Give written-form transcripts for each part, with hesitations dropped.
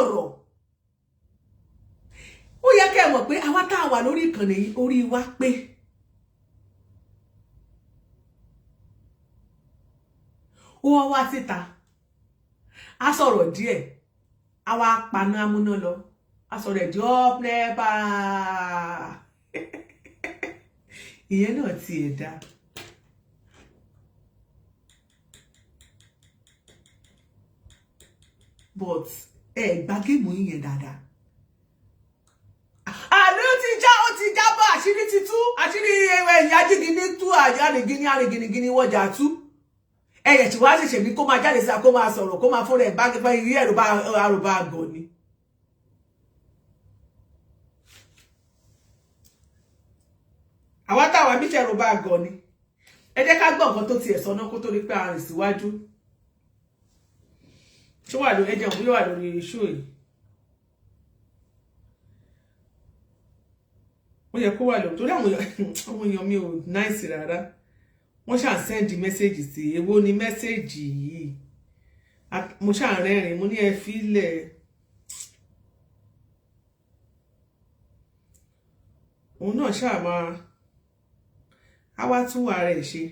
sọ̀rọ̀. Ó yẹ kẹ́ ẹ mọ̀ pé àwa tá a wà lórí ìkànnì yìí, orí wa pé. Ó wá wá síta, a sọ̀rọ̀ díẹ̀, a wá paná amúná lọ, a sọ̀rọ̀ ẹ̀dí up NEPA. Ìyẹn náà ti ẹ̀ dá. But ẹ gba géèmù yín yẹn dáadáa. Àlọ́ ti já, ó ti jábọ̀, àṣírí ti tú, àṣírí ẹ̀yìn ajígini tú, àrìngìní àrìngìnìgìní wọjà tú. Ẹ̀yẹ̀ tí wàá ṣẹ̀ṣẹ̀ ní kó máa jáde síta, kó máa sọ̀rọ̀, kó máa fúnra ẹ̀ bá fẹ́ rí ẹ̀rù bá àrùbá àgọ̀ ni. Àwa táwa bí ṣẹ̀rù bá àgọ̀ ni. Ẹ jẹ́ ká gbọ́ nǹkan tó tiẹ̀ sọ náà kó tó rí pé a rìn síwájú. Ṣé wà lórí ẹjẹ̀ òun yóò wà lórí iṣu yìí? Ó yẹ kó wà lórí, torí àwọn èèyàn mi ò náìsì rárá. Wọ́n ṣáà sẹ́ndì mẹ́sẹ́jì sí, èwo ni mẹ́sẹ́jì yìí? Mo ṣáà rẹ́rìn, mo ní ẹ fílẹ̀. Òun náà ṣáà máa á wá tún wà rẹ̀ ṣe.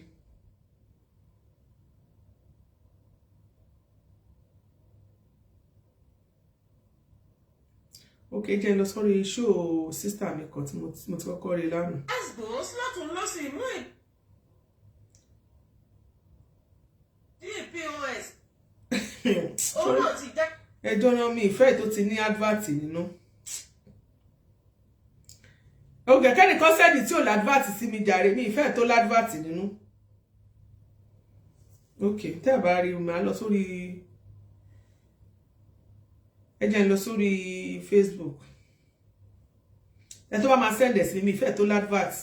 Ok, jẹ́ lọ sórí ṣóò sísítà mi kan tí mo ti kọ́kọ́ rí lánàá. Asgbos lọ́tún lọ́sì mú ìdí POS. Òun náà ti jẹ́. Ẹjọ́ náà mi ìfẹ́ tó ti ní advert nínú. Ok, kẹ́nìkan sẹ́ẹ̀dì tí ò ládvert sí mi jàre, mi ìfẹ́ tó ládvert nínú. Ok, tẹ́ ẹ̀ bá rí i, màá lọ sórí, ẹ jẹ́ n lọ sórí Facebook. Ẹ tó bá máa send ẹ̀ sí mi, ìfẹ́ tó ládvert.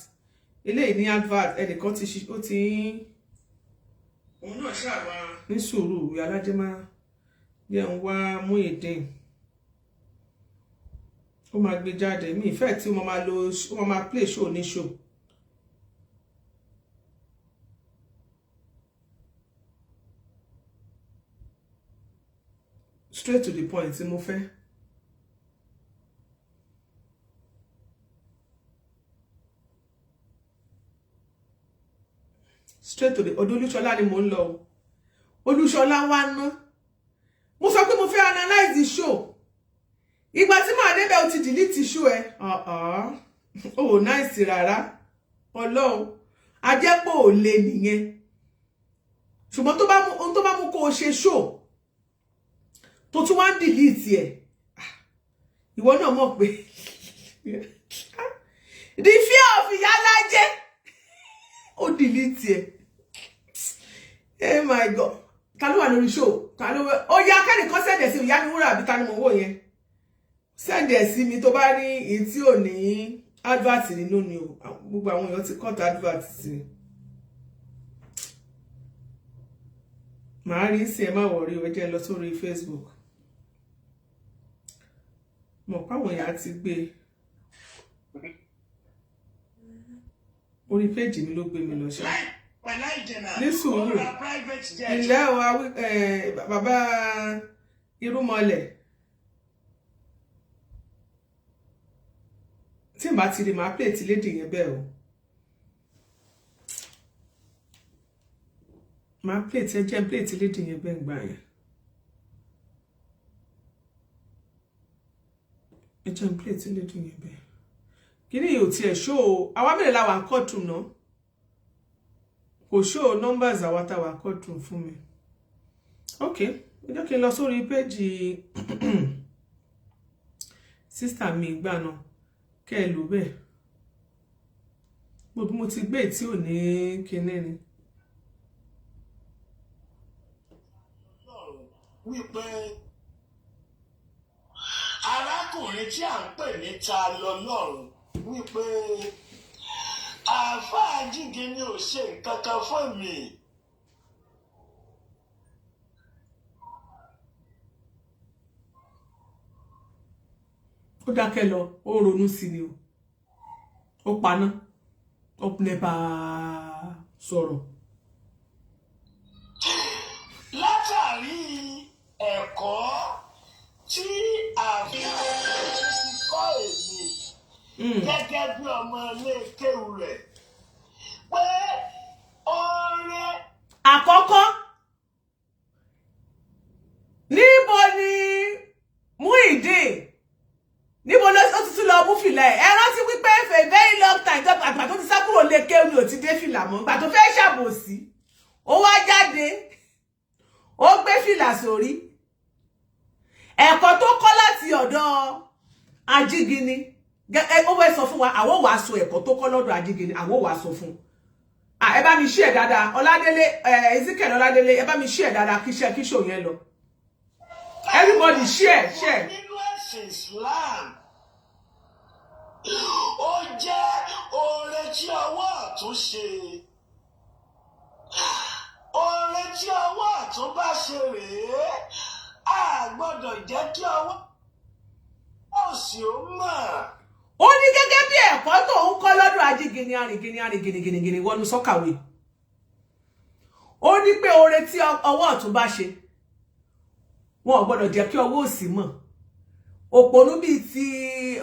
Eléyìí ní advert, ẹnìkan ti ṣi, ó ti ń. Òun náà ṣáà máa ní sùúrù, ìyá alájẹ máa jẹ́ ń wá Muyideen. Ó máa gbé jáde, mi ìfẹ́ tí ó máa lo, ó máa play show ní show. Straight to the point tí mo fẹ́. Straight to the ọ̀dọ̀ Olúṣọlá ni mò ń lọ o. Olúṣọlá wá ná. Mo sọ pé mo fẹ́ analyze the show. Ìgbà tí màá débẹ̀, o ti delete show ẹ. O ò nice rárá. Ọlọ́run. Ajẹ́pọ̀ ò le nìyẹn. Ṣùgbọ́n tó bá mú, ohun tó bá mú kó o ṣe show, tó tún wá ń delete ẹ̀. Ìwọ náà mọ̀ pé the fear of Ìyálájé, ó delete ẹ̀. Oh my God. Ta ló wà lórí show? Ta ló wà? Ó yá, kẹ́nìkan send ẹ̀ sí ìyá mi wúrà àbí ta ni mò ń wò yẹn? Send ẹ̀ sí mi tó bá ní èyí tí ò ní advert nínú ni o. Gbogbo àwọn èèyàn ti cut advert sí. Màá rí sí, ẹ má wọrí o, ẹ jẹ́ lọ sórí Facebook. Mọ̀ páwọn èèyàn ti gbé orí péjì mi ló gbé mi lọ ṣá. Ní sùúrù. Ilé o, bàbá irúmọlẹ̀. Tí n bá ti rí, màá play ti lédè yẹn bẹ́ẹ̀ o. Màá play ti, ẹ jẹ́ play ti lédè yẹn bẹ́ẹ̀ gbà yẹn. Ẹ jẹ́ play ti lédè yẹn bẹ́ẹ̀. Kíní yìí ò tiẹ̀ show o. Àwa mélòó la wà ń courtroom náà? Kò show numbers àwa tá wà courtroom fún mi. Ok, ẹ jẹ́ kí n lọ sórí péjì sísítà mi ìgbà náà kẹ́ ẹ lò bẹ́ẹ̀. Mo bí mo ti gbé tí ò ní kinní ni. Wípé arákùnrin tí à ń pè ní Ta lọ́lọ́run, wípé àáfàá Jígini ò ṣe nǹkan kan fún mi. Ó dákẹ́ lọ, ó ronú sí ni o. Ó paná, ó nẹ́bà sọ̀rọ̀. Látàrí ẹ̀kọ́ Tí àfihàn ti kọ́ èmi gẹ́gẹ́ bí ọmọ ilé kéwù rẹ̀ pé oore. Àkọ́kọ́, níbo ni Muyideen, níbo ló ó ti tún lọ mú fìlà ẹ̀? Ẹ rántí wípé for a very long time tó àgbà tó ti sá kúrò lé kéwù ni ò ti dé fìlà mọ́. Ìgbà tó fẹ́ ṣàbòsí, ó wá jáde, ó gbé fìlà sórí. Ẹ̀kọ́ tó kọ́ láti ọ̀dọ̀ Ajígini, ó fẹ́ sọ fún wa. Àwọn wàá sọ ẹ̀kọ́ tó kọ́ lọ́dọ̀ Ajígini, àwọn wàá sọ fún un. Ẹ bá mi share dáadáa. Ọládélé, Ezekiel Ọládélé, ẹ bá mi share dáadáa kí share kí show yẹn lọ. Everybody share, share. Nínú ẹ̀sìn Islam, ó jẹ́ oore tí ọwọ́ ọ̀tún ṣe. Oore tí ọwọ́ ọ̀tún bá ṣe rèé, a gbọ́dọ̀ jẹ́ kí ọwọ́ òsì ó mọ̀. Ó ní gẹ́gẹ́ bí ẹ̀kọ́ tó ń kọ́ lọ́dọ̀ Ajígini, arìngìnì arìngìnìgìnì wọnú sọ́kàwé, ó ní pé oore tí ọwọ́ ọ̀tún bá ṣe, wọn ò gbọ́dọ̀ jẹ́ kí ọwọ́ òsì mọ̀. Òpònú bíi ti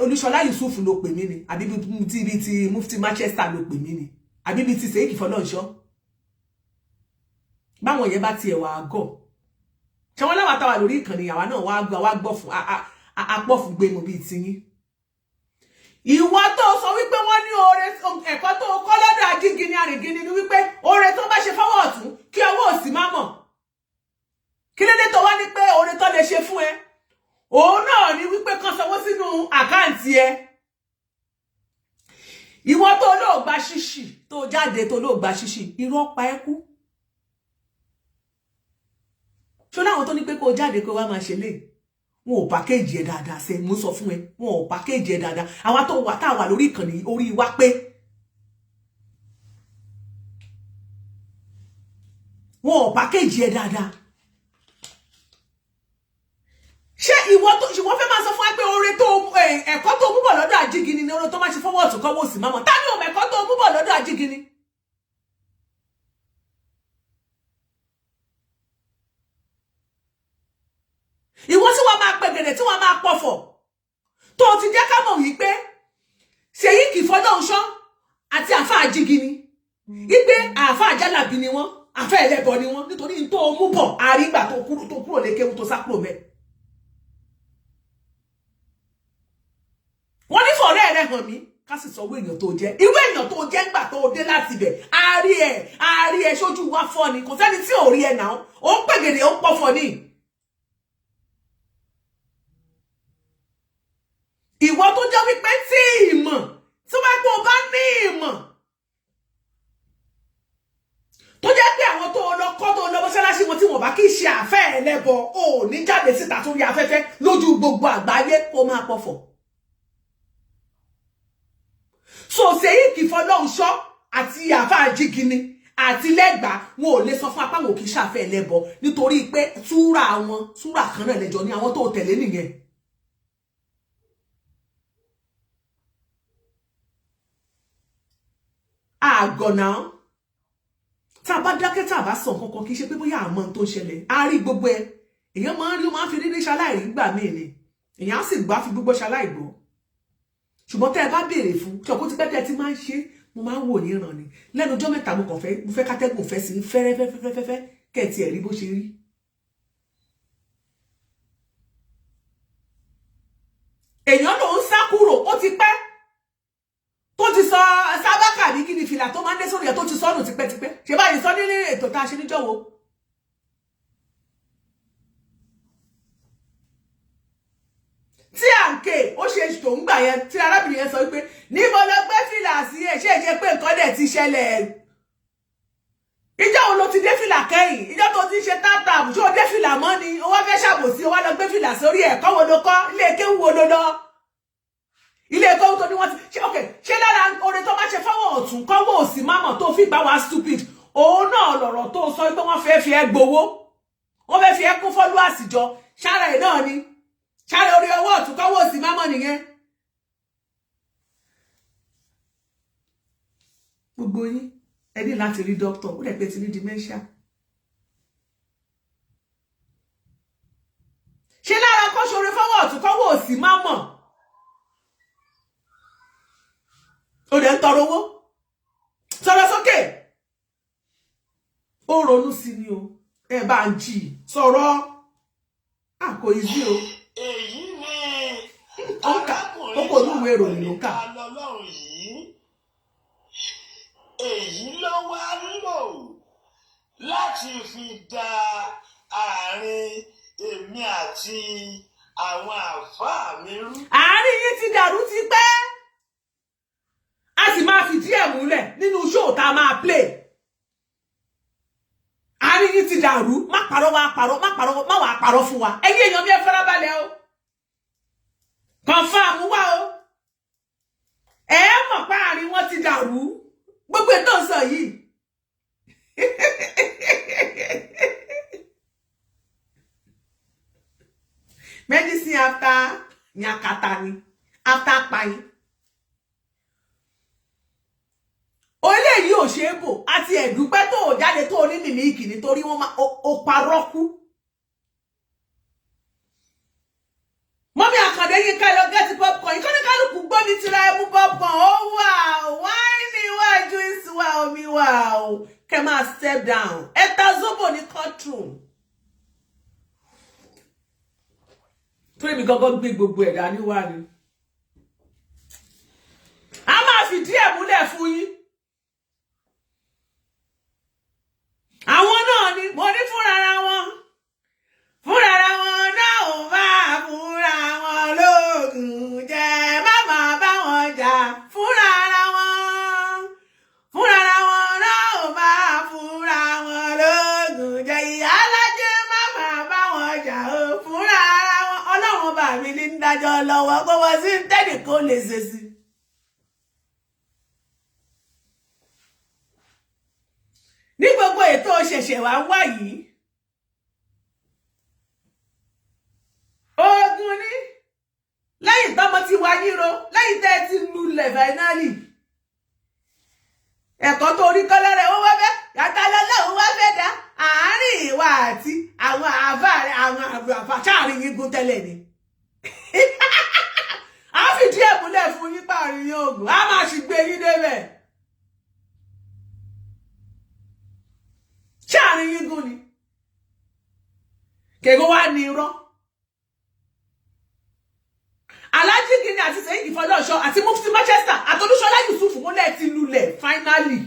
Olúṣọlá Yusuf ló pè mí ni, àbí bíi ti Mufti Manchester ló pè mí ni, àbí bíi ti Sèyí Fọlọ́nṣọ́? Báwọn yẹn bá tiẹ̀ wà á gọ̀, ṣé wọn láwa táwa lórí ìkànnì, àwa náà wá gbọ́, wá gbọ́ fún apọ̀ fún gbẹmú bíi tiyín. Ìwọ tó sọ wípé wọ́n ní oore, ẹ̀kọ́ tó kọ́ lọ́dọ̀ Ajígini arìngìnì ni wípé oore tó bá ṣe fọwọ́ ọ̀tún, kí ọwọ́ òsì má mọ̀. Kí lédè tó wá ní pé oore tó lè ṣe fún ẹ, òun náà ni wípé kán sanwó sínú account ẹ? Ìwọ tó olóògbà ṣíṣì, tó jáde tó olóògbà ṣíṣì, irọ́ pa ẹ́ kú. Ṣó láwọn tó ní pé kó jáde kó wá máa ṣe lè, wọn ò package ẹ dáadáa. Ṣe mo sọ fún ẹ, wọn ò package ẹ dáadáa. Àwa tó wà, tá a wà lórí ìkànnì, orí wa pé wọn ò package ẹ dáadáa. Ṣé ìwọ tó ìwọ fẹ́ máa sọ fún wa pé oore tó, ẹ̀kọ́ tó mú bọ̀ lọ́dọ̀ Ajígini ni oore tó máa ṣe fọwọ́ ọ̀tún kọ́wọ́ òsì mámọ́? Ta ni òun ẹ̀kọ́ tó mú bọ̀ lọ́dọ̀ Ajígini? Ìwọ tí wọ́n máa pẹ̀gẹ̀dẹ̀, tí wọ́n máa pọ̀fọ̀, tó ti jẹ́ ká mọ̀ wípé Ṣèyí kì í fọlọ́run àti àfa Ajígini, wípé àfa àjálàbí ni wọ́n, àfa ẹlẹ́bọ ni wọ́n, nítorí tó mú bọ̀ àrígbà tó kúrò lékéwu, tó sá kúrò mẹ́. Wọ́n ní fọ̀rẹ́ rẹ̀ hàn mí, ká sì sọ owó èèyàn tó jẹ́, irú èèyàn tó jẹ́ ńgbà tó dé láti ibẹ̀. Àárí ẹ̀, àárí ẹ̀ sójú wa fọ́ ni, kò sẹ́ni tí ò rí ẹ̀ náà. Ó ń pègèdè, ó ń pọ̀fọ̀ ni. Ìwọ tó jẹ́ wípé tí ìmọ̀ tí wọ́n pé o bá ní ìmọ̀, tó jẹ́ pé àwọn tó lọ kọ́, tó lọ mọ́ṣáláṣí wọn, tí wọ́n bá kí ṣe àfẹ́ ẹlẹ́bọ, ò ní jáde síta tó rí afẹ́fẹ́ lójú gbogbo àgbáyé kó máa pọ̀fọ̀. So Ṣèyí kì í fọlọ́run ṣọ́ àti àfa Àjígini àti lẹ́gbàá, wọn ò lè sọ fún apá wọn kì í ṣàfẹ́ ẹlẹ́bọ, nítorí pé túrà wọn, túrà kan náà lẹ́jọ́ ní àwọn tó tẹ̀lé nìyẹn. Àgọ̀nà tá a bá dákẹ́, tá a bá sọ nǹkan kan, kì í ṣe pé bóyá àmọ́ tó ń ṣẹlẹ̀. Á rí gbogbo ẹ, èèyàn máa ń rí, ó máa ń fi rírí ṣaláìrí gbà míì ni, èèyàn á sì gbá fi gbogbo ṣaláìgbọ́. Ṣùgbọ́n tẹ́ ẹ bá béèrè fún ṣọ̀kú ti pẹ́ tẹ́ ẹ ti máa ń ṣe, mo máa ń wò ní ìràn ni. Lẹ́nu ọjọ́ mẹ́ta, mo kàn fẹ́, mo fẹ́ kátẹ́gùn fẹ́ sí fẹ́rẹ́fẹ́fẹ́fẹ́ kẹ́ ẹ tiẹ̀ rí bó ṣe rí. Èèyàn lòún sá kúrò, ó ti pẹ́ tó ti sọ sábàkà ní kí ni fìlà tó máa ń dé sórí ẹ̀ tó ti sọnù tipẹ́tipẹ́. Ṣe báyìí sọ nílé ètò tá a ṣe níjọ́ wo. Tí à ń ké ó ṣe tó ń gbà yẹn, tí arábìnrin yẹn sọ wípé níbo ló gbé fìlà sí ẹ, ṣé ṣe pé nǹkan dẹ̀ ti ṣẹlẹ̀? Ìjọ wo ló ti dé fìlà kẹ́yìn? Ìjọ tó ti ṣe tap tap, ṣé o dé fìlà mọ́ ni? O wá fẹ́ ṣàbòsí, o wá lọ gbé fìlà sórí ẹ̀. Kọ́ wo ló kọ́? Ilé kéwú wo ló lọ? Ilé kéwú tó ní wọ́n ti ṣe. Ok, ṣé lára oore tó bá ṣe fọwọ́ ọ̀tún kọ́wọ́ òsì mámọ̀ tó fi bá wa stupid, òun náà lọ̀rọ̀ tó sọ pé wọ́n fẹ́ fi ẹ́ gbowó, wọ́n fẹ́ fi ẹ́ kún followers jọ? Ṣára ẹ̀ náà ni, ṣára orí ọwọ́ ọ̀tún kọ́wọ́ òsì mámọ̀ nìyẹn. Gbogbo yín, ẹ ní láti rí dókítà. Ó dẹ̀ pé ti ní dementia. Ṣe lára kọ́ ṣoore fọwọ́ ọ̀tún kọ́wọ́ òsì má mọ̀. Ó dẹ̀ ń tọrọ owó. Sọ̀rọ̀ sókè. Ó ronú sí ni o. Ẹ bá ń jì sọ̀rọ̀. À kò yí sí o. Èyí ni Ó ń kà, arákùnrin ó kò ní ìwé ìròyìn ló ń kà. Ta lọ́lọ́run yìí, èyí ló wá lò láti fi da àárín èmi àti àwọn àáfàá mi rú. Àárín yín ti dàrú ti pẹ́. A sì máa fìdí ẹ̀ múlẹ̀ nínú show tá a máa play. Àárín yín ti dàrú. Má parọ́ wá parọ́, má parọ́, má wàá parọ́ fún wa. Ẹ̀yin èèyàn mi, ẹ farabalẹ̀ o. Confirm wá o. Ẹ mọ̀ pé àárín wọn ti dàrú. Gbogbo ètò ìsọ yìí. Medicine after yakata ni after payin. Eléyìí ò ṣe é bò àti ẹ̀dúpẹ́ tó ò jáde tó ní mímíkì nítorí wọ́n máa ó parọ́ kú. Mummy Àkàndé yín ká lọ get popcorn. Ìkọ́ni kálukú gbómi tira ẹmú popcorn. Ó wà ó, wine wà, juice wà, omi wà ó. Kẹ́ máa step down. Ẹ ta zobo ní courtroom. Torí mi gángan gbé gbogbo ẹ̀dá níwá ni. A máa fìdí ẹ̀ múlẹ̀ fún yín. Àwọn náà ni mo ní fúnra wọn. Fúnra wọn náà ò bá fúnra wọn lóògùn jẹ, má máa bá wọn jà fúnra wọn. Fúnra wọn náà ò bá fúnra wọn lóògùn jẹ, ìyá alájẹ má máa bá wọn jà o fúnra wọn. Ọlọ́run bá mi ní ń dájọ́ lọ́wọ́ kó wọ́n sí ń tẹ́nìkan lè ṣe sí. Ní gbogbo ètò ṣẹ̀ṣẹ̀ wá ń wá yìí, ogun ní lẹ́yìn tọ́mọ ti wá yíro, lẹ́yìn tẹ́ ẹ ti lulẹ̀ finally, ẹ̀kọ́ tó rí kọ́lá rẹ̀ ó wá fẹ́ yàtọ̀ lọ́lọ́run wá fẹ́ dá àárín ìwà àti àwọn àáfà rẹ̀, àwọn àáfà sáàrin yín gún tẹ́lẹ̀ ni. A fìdí ẹ̀ múlẹ̀ fún yín páàrin yín ogun, a máa sì gbé yín débẹ̀. Sáàrin yín gún ni kèkó wá ní irọ́. Alhaji Gini àti Sẹ́yìn Ìfọdọ́ṣọ́ àti Mufti Manchester àtolúṣọlá Yusuf múlẹ̀ ti lulẹ̀ finally.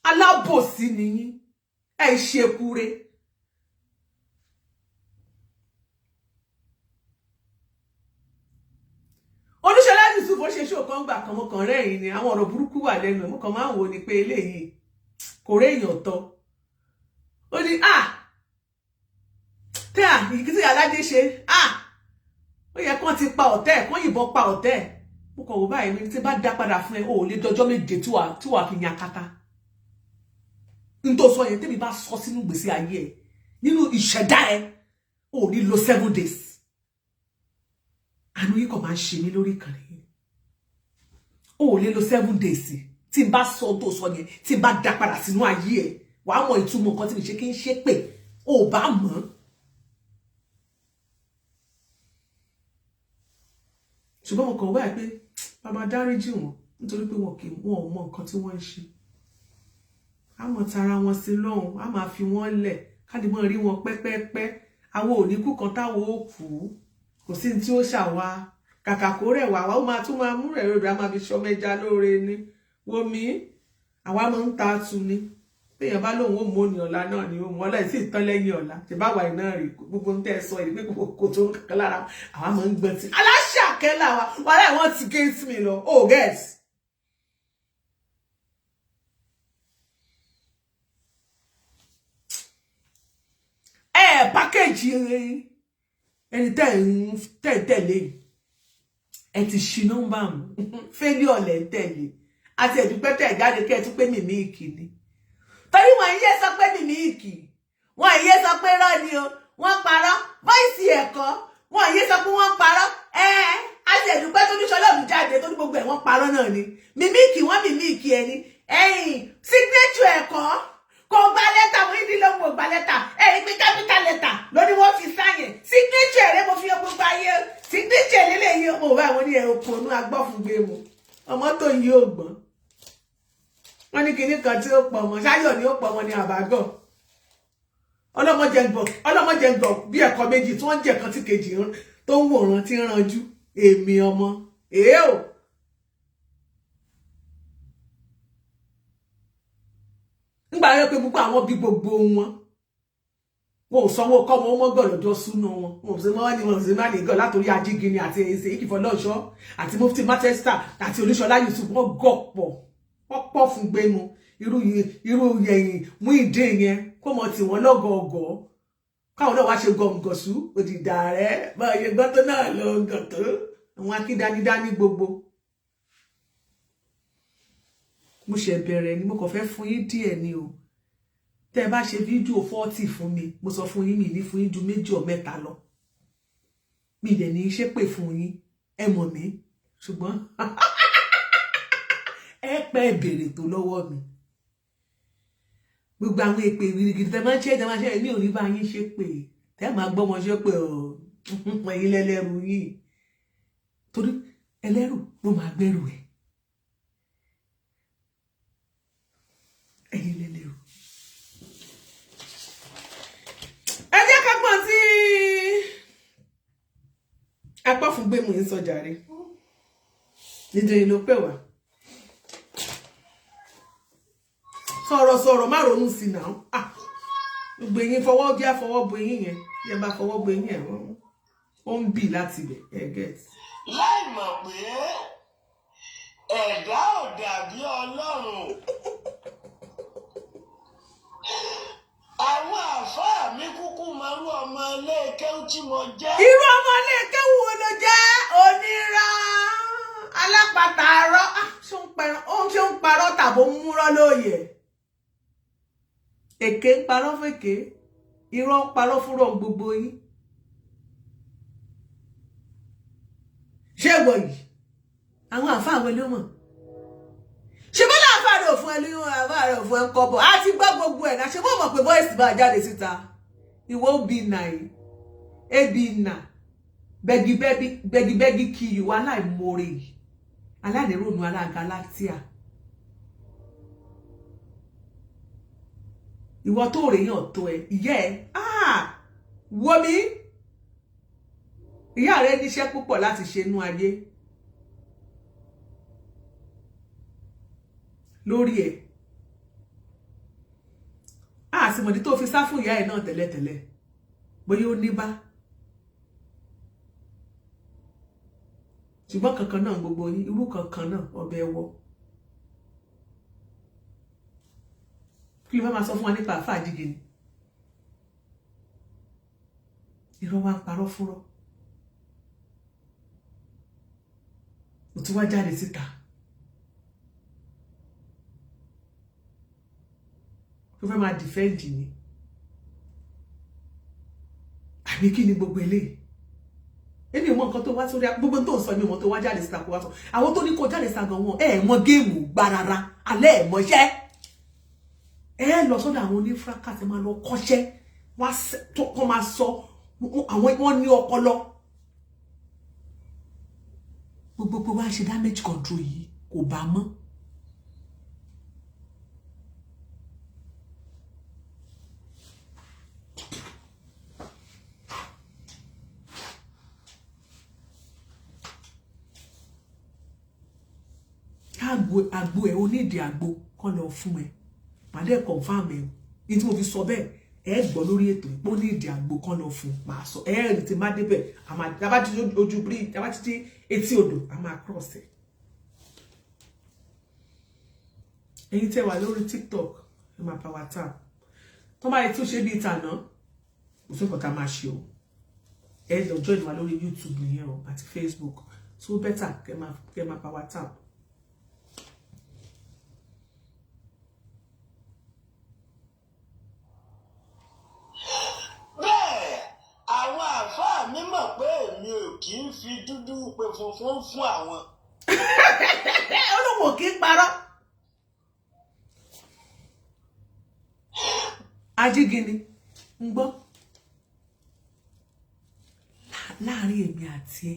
Alábòsí nìyí, ẹ ṣe kúre. Olúṣọlá Yusuf ó ṣe ṣó kan gbà kan, mo kàn rẹ́rìn ni, àwọn ọ̀rọ̀ burúkú wà lẹ́nu ẹ̀, mo kàn máa ń wò ni pé eléyìí kò réèyàn tọ́. Ó ní à tẹ́ à ìkí tí Alájẹ ṣe à ó yẹ kán ti pa ọ̀tẹ́ ẹ̀, kán yìnbọn pa ọ̀tẹ́ ẹ̀. Mo kàn wò báyìí ní tí bá dá padà fún ẹ, o ò lè dọjọ́ 7 tí wàá fi yan kata. N tó sọ yẹn, tẹ́mi bá sọ sínú gbèsè ayé ẹ, nínú ìṣẹ̀dá ẹ, o ò ní lo 7 days. Àánú yìí kàn máa ń ṣe mí lórí ìkànnì yìí. O ò lè lo 7 days tí n bá sọ tó sọ yẹn, tí n bá dá padà sínú ayé ẹ, wàá mọ ìtumọ̀ nǹkan tí mi ṣe kí n ṣe pé o ò bá mọ̀ ọ́n. Ṣùgbọ́n mo kàn wáyà pé bàbá dáríjì wọn nítorí pé wọn kì í wọn ò mọ nǹkan tí wọ́n ń ṣe. A mọ̀ tara wọn sí lọ́hùn, a máa fi wọ́n lẹ̀ ká lè mọ̀ rí wọn pẹ́pẹ́pẹ́. Àwọn ò ní kú kan táwọn ó kú, kò sí ní tí ó ṣàwá kàkà kó rẹ̀ wá, wa ó máa tún máa mú rẹ̀ rẹ̀, a máa fi ṣọmọ ẹja lóore ni. Wo mi, àwa máa ń ta tu ni. Téèyàn bá lóun ó mú òní ọ̀la náà ni ó mú ọlá yìí sì tán lẹ́yìn ọ̀la. Ṣe bá wà iná rè gbogbo ń tẹ́ ẹ sọ yìí pé kò tó ń kankan lára, àwa máa ń gbọ́n tí aláṣàkẹ́ làwa wàhálà wọ́n ti gé sí mi lọ. Oh get. Ẹ pákéjì ẹni tẹ́ ń tẹ̀lé yìí, ẹ ti ṣí nọ́mbà mú failure lẹ̀ ń tẹ̀lé àti ẹ̀dúpẹ́ tẹ̀ jáde kẹ́ ẹ tún pé mímí ìkìní torí wọn yé sọ pé mímí ìkì, wọn yé sọ pé rọ́ ni o, wọ́n parọ́ voice ẹ̀kọ́, wọn yé sọ pé wọ́n parọ́. Ẹ àti ẹ̀dúpẹ́ tó ní sọlọ́ọ̀mù jáde tó ní gbogbo ẹ̀ wọ́n parọ́ náà ni mímí ìkì, wọ́n mímí ìkì ẹni ẹ̀yìn signature ẹ̀kọ́ Kò gba lẹ́tà, Muyideen lóhùn ò gba lẹ́tà. Ẹ rí pé capital letter ló ní wọ́n fi sáyẹn signature rẹ. Mo fi hàn gbogbo ayé signature lélẹ́yìí. Mo bá wọn ní ẹ̀ òpònú agbọ́fúngbé mu, ọmọ tó yí ò gbọ́n. Wọ́n ní kinní kan tí ó pọ̀ mọ́ ṣáyọ̀ ni ó pọ̀ mọ́ ní àbágọ̀. Ọlọ́mọdé ń gbọ̀, ọlọ́mọdé ń gbọ̀ bí ẹ̀kọ́ méjì tí wọ́n ń jẹ̀ kan tí kejì tó ń wòran tí ń ranjú. Èmi ọmọ èé o. Nígbà yẹn pé gbogbo àwọn bí gbogbo wọn, wọn ò sanwó kọ́ wọn mọ́gàn lọ́jọ́ súná wọn, wọn ò sí mọ́ ní wọn ò sí má lè gàn látòrí Ajígini àti èsè ìkìfọlọ́ṣọ́ àti Mufti Manchester àti Olúṣọlá Yusuf. Wọ́n gọ̀ pọ̀, wọ́n pọ̀ fún gbẹnu irú irú yẹ̀yìn Muyideen yẹn kó mọ tí wọ́n lọ́gọ̀ọ̀gọ̀ káwọn náà wá ṣe gọ̀ǹgọ̀sú òdìdà rẹ̀ báyìí gbọ́ tó náà lọ gàn tó àwọn akídanidání gbogbo. Mo ṣe bẹ̀rẹ̀ ni, mo kàn fẹ́ fún yín díẹ̀ ni o. Tẹ́ ẹ bá ṣe fídíò 40 fún mi, mo sọ fún yín, mi ní fún yín ju méjì ọ̀ mẹ́ta lọ. Mi dẹ̀ ní í ṣépè fún yín, ẹ mọ̀ mí, ṣùgbọ́n ẹ pẹ́ béèrè tó lọ́wọ́ mi. Gbogbo àwọn èpè gidigidi tẹ́ máa ń ṣe, tẹ́ máa ń ṣe, mi ò ní bá yín ṣépè. Tẹ́ máa gbọ́ wọn ṣépè o, ẹ̀yin lẹ́lẹ́rù yìí, torí ẹlẹ́rù ló máa gbẹ́rù ẹ̀. Ẹ̀yin lẹ́lẹ́rù. Ẹ jẹ́ ká gbọ́n tí apáfúngbẹ́mù ń sọ jàre, nítorí ló pè wá. Sọ̀rọ̀ sọ̀rọ̀, má ronú sí náà. Ah, gbogbo eyín fọwọ́ bí àfọwọ́ bo eyín yẹn, bí ẹ bá fọwọ́ bo eyín ẹ̀, ó ń bì láti ibẹ̀ ẹ get. Láì mọ̀ pé ẹ̀dá ò dàbí Ọlọ́run. Àwọn àáfàá mi kúkú mọrú ọmọ ilé kéwú tí mo jẹ́. Irú ọmọ ilé kéwú wo ló jẹ́? Onírọ́ alápatà arọ́. Ah, ṣé ó ń pẹran ó, ṣé ó ń parọ́ tàbó ń múrọ́ lóye? Èké ń parọ́ fèké, irọ́ ń parọ́ fúnrọ́ gbogbo yín. Ṣé ìwọ yìí, àwọn àáfàá wọn ló mọ̀? Ṣe bọ́lá àáfàá rẹ̀ ò fún ẹ lóyún, àáfàá rẹ̀ ò fún ẹ ń kọ́bọ̀? Á ti gbọ́ gbogbo ẹ̀ náà. Ṣe bó mọ̀ pé voice bá jáde síta? Ìwọ bí nà yìí, ebi nà bẹ́gibẹ́gi bẹ́gibẹ́gi kí ìwọ aláìmoore yìí, aláìníròònú, alága látíà, ìwọ tó rèéyàn tó ẹ ìyá ẹ. Ah, wo mi, ìyá rẹ níṣẹ́ púpọ̀ láti ṣe inú ayé lórí ẹ. Àsìmọ̀dí tó fi sá fún ìyá ẹ náà tẹ́lẹ̀tẹ́lẹ̀, bóyá ó ní bá, ṣùgbọ́n kankan náà gbogbo yín, irú kankan náà ọbẹ̀ wọ. Kí ló fẹ́ máa sọ fún wa nípa àáfàá Ajígini? Irọ́ wa ń parọ́ fúnrọ́, ó tún wá jáde síta tó fẹ́ máa defend ni, àbí kí ni gbogbo eléyìí? Èmi ò mọ nǹkan tó wá sórí gbogbo tó ń sọ. Mi ò mọ tó wá jáde síta kó wá sọ. Àwọn tó ní kó jáde síta gan, wọn ẹ mọ game gbá rárá. Alẹ́ ẹ̀ mọṣẹ́, ẹ lọ sọ́dọ̀ àwọn onífúrákà tí máa lọ kọ́ṣẹ́ wọ́n máa sọ àwọn wọn ní ọpọlọ. Gbogbo pé wá ṣe damage control yìí kò bá mọ́. Àgbo àgbo ẹ onídìí àgbo kọ́ lọ fún ẹ, màá dẹ́ confirm ẹ ní tí mo fi sọ bẹ́ẹ̀. Ẹ gbọ́ lórí ètò ìpó ní ìdí àgbo kan lọ fún, màá sọ ẹ rí tí má débẹ̀. Àmà tábà ti ojú bírí, tábà ti dé etí odò, a máa cross ẹ. Ẹ̀yin tẹ́ wà lórí TikTok, ẹ máa power tap. Tó bá yẹ tún ṣe bíi tàná, kò sí nǹkan tá a máa ṣe o. Ẹ lọ join wa lórí YouTube nìyẹn o àti Facebook, so better kẹ́ máa power tap. Bẹ́ẹ̀ àwọn àáfàá mi mọ̀ pé èmi ò kì í fi dúdú pe funfun fún àwọn. Olóhùn ò kí ń parọ́. Ajígini ń gbọ́ láàrin èmi àti ẹ,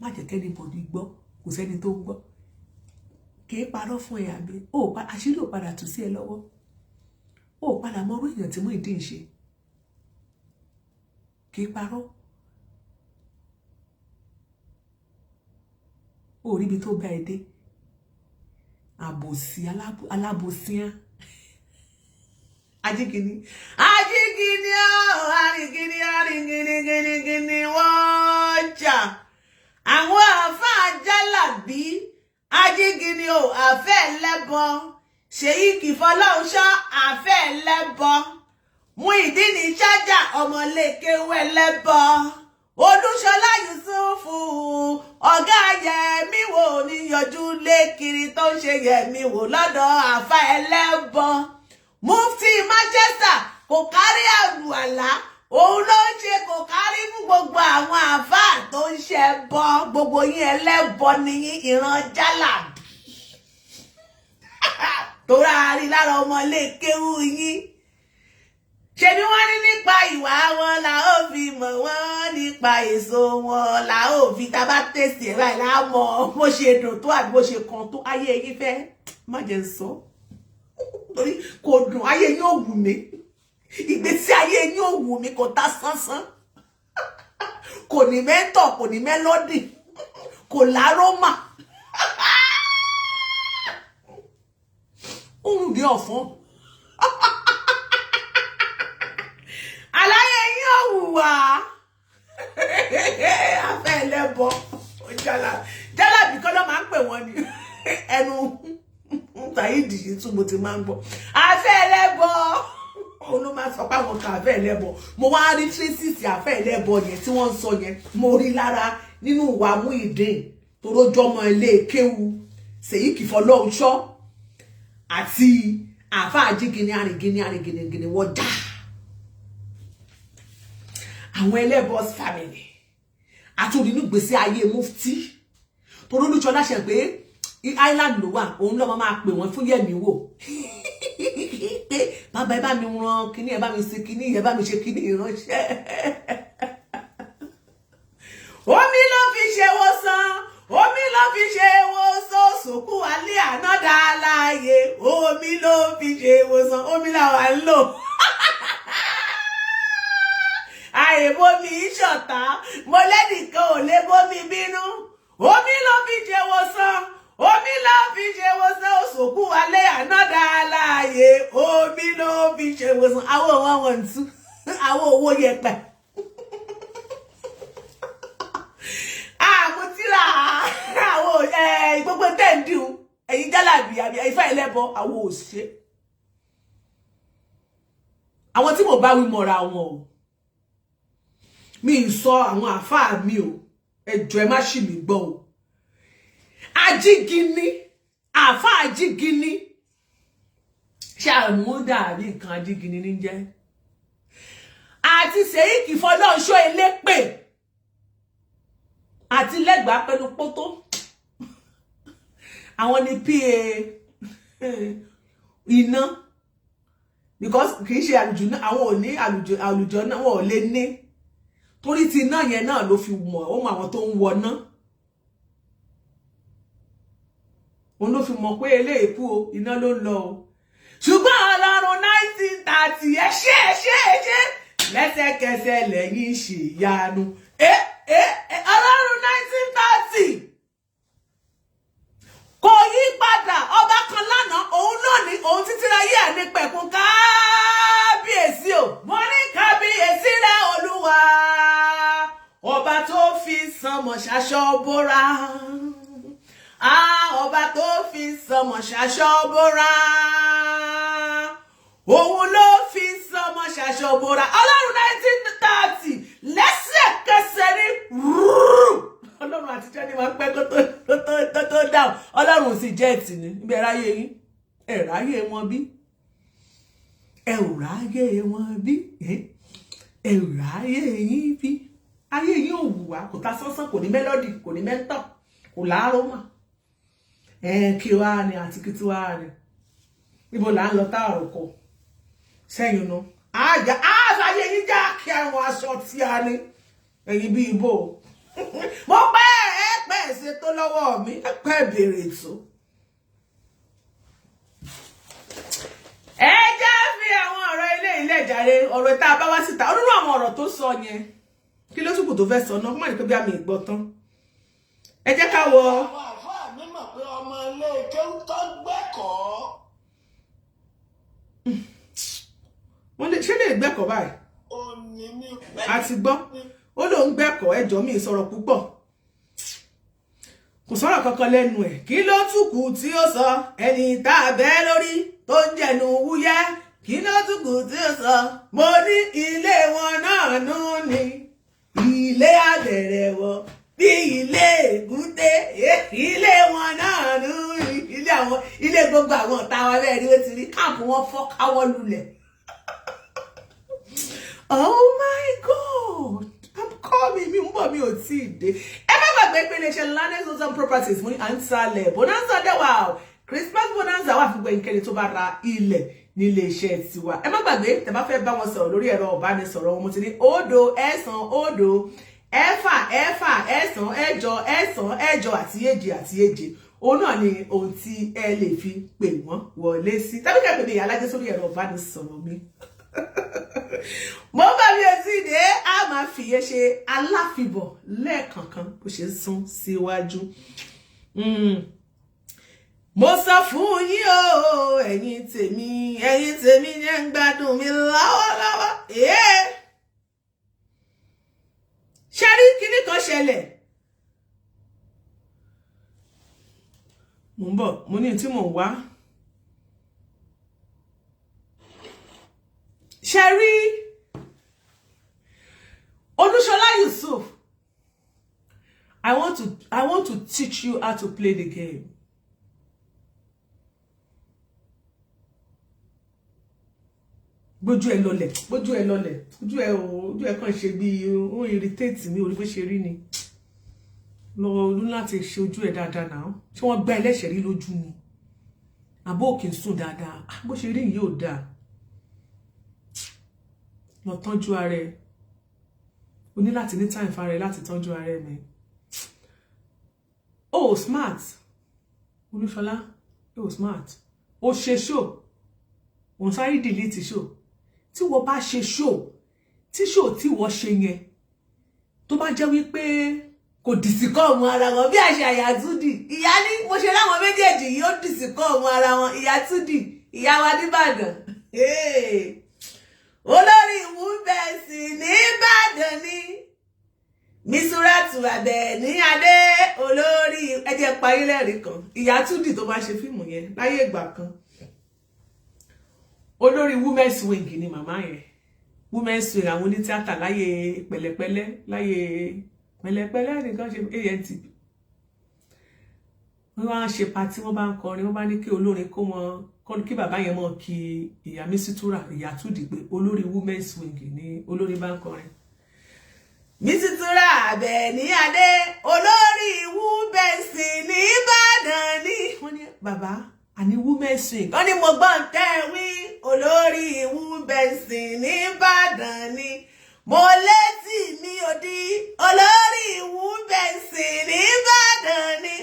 má jẹ́ kí anybody gbọ́, kò sẹ́ni tó ń gbọ́. Kì í parọ́ fún ẹ, àbí àṣírí ò padà tú sí ẹ lọ́wọ́? Ó padà mọ orú èèyàn tí Muyideen ń ṣe. Kì í parọ́. Ó rí ibi tó bá ẹ dé. Àbòsí alábòsíán. Ajígini, ajígini ó, arìngìnì arìngìnì gìnìgìnì wọ́n jà. Àwọn àáfàá jálàbí, ajígini ó, àfẹ́ ẹlẹ́bọ. Ṣèyí Kìfọláhùnṣọ́, àfẹ́ ẹlẹ́bọ. Muyideen ṣájà, ọmọlékewu ẹlẹ́bọ. Olúṣọlá Yusufu, ọ̀gá Yẹmí wò ní yọjú lé kiri tó ń ṣe Yẹmí wò lọ́dọ̀ àfà ẹlẹ́bọ. Mufti Manchester kò kárí àlùwàlá, òun ló ń ṣe kò kárí fún gbogbo àwọn àfà tó ń ṣe bọ. Gbogbo yín ẹlẹ́bọ nìyí, ìran jálàbí. Torá rí lára ọmọlé kéwú yín. Ṣe ni wọ́n ní nípa ìwà wọn la ó fi mọ̀ wọ́n, nípa èso wọn la ó fi tá bá tẹ̀sí ẹ̀ báyìí la mọ̀ bó ṣe dùn tó àbí bó ṣe kan tó. Ayé yín fẹ́ má jẹ́ sọ torí kò dùn, ayé yín ò wù mí, ìgbésí ayé yín ò wù mí, kò ta sánsán, kò ní mẹ́ńtọ̀, kò ní mẹ́lọ́dì, kò lárómà, ó rùn bí ọ̀fọ́n. Àlàyé yín ò wù wá. Afẹ́ ẹlẹ́bọ jálàbí kọ́ ló máa ń pè wọ́n ní ẹnu Saheed yìí tún mo ti máa ń gbọ́. Afẹ́ ẹlẹ́bọ òun ló máa sọ pé àwọn kan afẹ́ ẹlẹ́bọ. Mo wá rí traces afẹ́ ẹlẹ́bọ yẹn tí wọ́n ń sọ yẹn, mo rí lára nínú ìwà Muyideen tó rójọ́mọ ilé kéwu Ṣèyí Kìfọláhùnṣọ́ àti àáfàá ajígini arìngìnì arìngìnìngìnì wọ́n já àwọn ẹlẹ́bọs family àti onínú gbèsè ayé mufti. Torí Olúṣọlá ṣe pé Island ló wà, òun ló máa pè wọ́n fún yẹ̀mí wò pé bàbá ẹ bá mi rán kíní, ẹ bá mi ṣe kíní, ẹ bá mi ṣe kíní ìránṣẹ́. Omi ló fi ṣe wòsàn, omi ló fi ṣe wòsàn, sòkú alẹ́ àná dá láàyè. Omi ló fi ṣe wòsàn, omi làwa ń lò. Àìbomi ìṣọ̀tá, mo lẹ́nìkan ò lè bómi bínú. Omi ló fi ṣe wòsàn, omi ló fi ṣe wòsàn, òṣòkú alẹ́ àná dá láàyè. Omi ló fi ṣe wòsàn. Àwọn òun àwọn ǹtú, àwọn owó yẹpẹ. Àmútíra àwọn gbogbo tẹ́ǹdì ẹ̀yin jálàbí àbí ifá ẹlẹ́bọ, àwọn òṣè. Àwọn tí mo bá wí mọ̀ra wọn o. Mi ń sọ àwọn àfáà mi o, ẹ jọ̀ọ́ ẹ má ṣì mí gbọ́ o. Ajígini, àfáà ajígini, ṣé àmúdà àbí nǹkan ajígini ní jẹ́? Àti Ṣèyí Kìfọláhùnṣọ́ elépè àti lẹ́gbàá pẹ̀lú pótó. Àwọn ni pa iná, because kì í ṣe àlùjọ náà, àwọn ò ní àlùjọ náà, wọn ò lè ní. Torí ti iná yẹn náà ló fi mọ̀, ó mọ àwọn tó ń wọná. Òun ló fi mọ̀ pé eléèkú o, iná ló ń lọ o. Ṣùgbọ́n Ọlọ́run 1930 ẹ ṣé ẹ ṣé ẹ ṣé lẹ́sẹ̀kẹsẹ̀ lẹ́yìn ṣèyanu. Ọlọ́run 1930 kò yí padà, ọba kan lánàá, òun lónìí, òun títí ráyé ànípẹ̀kun. Kábíyèsí o, mo ní kábíyèsí rẹ Olúwa, ọba tó fi sánmọ̀ ṣaṣọ bóra. Ọba tó fi sánmọ̀ ṣaṣọ bóra, òun ló fi sánmọ̀ ṣaṣọ bóra. Ọlọ́run 1930 lẹ́sẹ̀kẹsẹ̀ ní rúrú. Ọlọ́run àtijọ́ ni máa ń pẹ́ kó tó dáhùn. Ọlọ́run sì jẹ́ ẹ̀tì ní ibi ẹ̀ráyé yín, ẹ̀ráyé wọn bí, ẹ ò ráyé wọn bí, ẹ ò ráyé yín bí. Ayé yín ò wù wá, kò ta sánsán, kò ní mélòdì, kò ní mẹ́ńtọ̀, kò lárómà. Kí wá ni àti kí tí wá ni, ibo là ń lọ tá àròkọ sẹ́yìn nu. Àjà àfàyè yín já kí àwọn aṣọ tí a ní ẹ̀yin bí ibo. Mo pẹ́ ẹ pẹ́ ṣe tó lọ́wọ́ mi, ẹ pẹ́ béèrè tó. Ẹ jẹ́ fi àwọn ọ̀rọ̀ ilé ilé ìjàre, ọ̀rọ̀ tá a bá wá síta, onírú àwọn ọ̀rọ̀ tó sọ yẹn, kí ló túkù tó fẹ́ sọ náà? Kó má ní pé bí àmì ìgbọ́ tán. Ẹ jẹ́ ká wọ. Àwọn àfáà mi mọ̀ pé ọmọ ilé kéwú tó gbẹ́kọ̀ọ́. Wọ́n lè ṣé lè gbẹ́kọ̀ọ́ báyìí? Òní mi. A ti gbọ́. Ó lóun gbẹ́kọ̀ọ́, ẹjọ́ mi sọ̀rọ̀ púpọ̀. Kò sọ̀rọ̀ kankan lẹ́nu ẹ̀. Kí ló túkù tí ó sọ? Ẹni tá a bẹ́ lórí tó ń jẹnu wúyẹ́. Kí ló túkù tí ó sọ? Mo ní ilé wọn náà nú ni. Ilé àbẹ̀rẹ̀ wọ bí ilé ègúté. Ilé wọn náà nú ni. Ilé àwọn ilé gbogbo àwọn ọ̀tá wa bẹ́ẹ̀ ni ó ti rí káàpù wọn fọ́ káwọ́ lulẹ̀. Oh my God! I'm coming. Mi ń bọ̀, mi ò tí ì dé. Ẹ má gbàgbé pé iléeṣẹ́ Lanes Homes and Properties mo ní à ń talẹ̀. Bonanza dẹ́wà o. Christmas bonanza wà fún gbẹ̀yìnkẹ́ni tó bá ra ilẹ̀ ní iléeṣẹ́ tiwa. Ẹ má gbàgbé tẹ́ bá fẹ́ bá wọn sọ̀rọ̀ lórí ẹ̀rọ ìbánisọ̀rọ̀ wọn, mo ti ní 0 9 0 6 6 8 8 8 àti 7 àti 7. Òun náà ni ohun tí ẹ lè fi pè wọ́n wọlé sí. Tàbí kẹ́ pè mí Ìyálájé sórí ẹ̀rọ ìbánisọ̀rọ̀ mi. Mo bá mi ò tí ì dé, a máa fìyẹ́ ṣe aláfibọ̀ lẹ́ẹ̀kọ̀ọ̀kan bó ṣe ń sún síwájú. Mo sọ fún yín o, ẹ̀yin tèmi, ẹ̀yin tèmi ní ẹ̀ ń gbádùn mi lọ́wọ́lọ́wọ́. Ṣe rí kinní kan ṣẹlẹ̀. Mo ń bọ̀, mo ní tí mò ń wá. Ṣe rí Olúṣọlá Yusuf, I want to teach you how to play the game. Gbójú ẹ lọlẹ̀, gbójú ẹ lọlẹ̀, ojú ẹ ò, ojú ẹ kàn ṣe bí ó irritate mi orí bó ṣe rí ni. Lọ olú láti ṣe ojú ẹ dáadáa náà. Ṣé wọ́n gbá ẹlẹ́ṣẹ̀ rí lójú ni? Àbó òkè ń sùn dáadáa. Bó ṣe rí yìí ò dáa. Lọ tọ́jú ara ẹ. O ní láti ní time fara ẹ láti tọ́jú ara ẹ mẹ́. Oh, smart. Olúṣọlá, oh smart. O ṣe show. Òun sáré delete show. Tí wọ́n bá ṣe show, tí show tí wọ́n ṣe yẹn, tó bá jẹ́ wípé kò dìsìkọ́ ọmọ ara wọn bí àṣà ìyá Túndì. Ìyá ní mo ṣe láwọn méjèèjì yìí ó dìsìkọ́ ọmọ ara wọn. Ìyá Túndì, ìyá wa nìbàdàn. Olórí ìwúbẹ̀sì nìbàdàn ni. Mísúrátù Àbẹ̀ní Adé olórí ẹ jẹ́ parí lẹ́rìí kan. Ìyá Túndì tó máa ṣe fíìmù yẹn láyé ìgbà kan. Olórí women's wing ni màmá yẹn. Women's wing àwọn onítíátà láyé pẹ̀lẹ́pẹ̀lẹ́, láyé pẹ̀lẹ́pẹ̀lẹ́ nìkan ṣe ANTP. Wọ́n wá ń ṣe party, wọ́n bá ń kọrin, wọ́n bá ní kí olórin kó wọn kí bàbá yẹn mọ̀ kí ìyá Mísítúrà, ìyá Túndì pé olórí women's wing ni olórin bá ń kọrin. Mísítúrà Àbẹ̀ní Adé olórí women's ní Ìbàdàn ni. Wọ́n ní bàbá àní women's wing. Wọ́n ní mo gbọ́n tẹ́ wí olórí women's ní Ìbàdàn ni. Mo létí mi ò di olórí women's ní Ìbàdàn ni.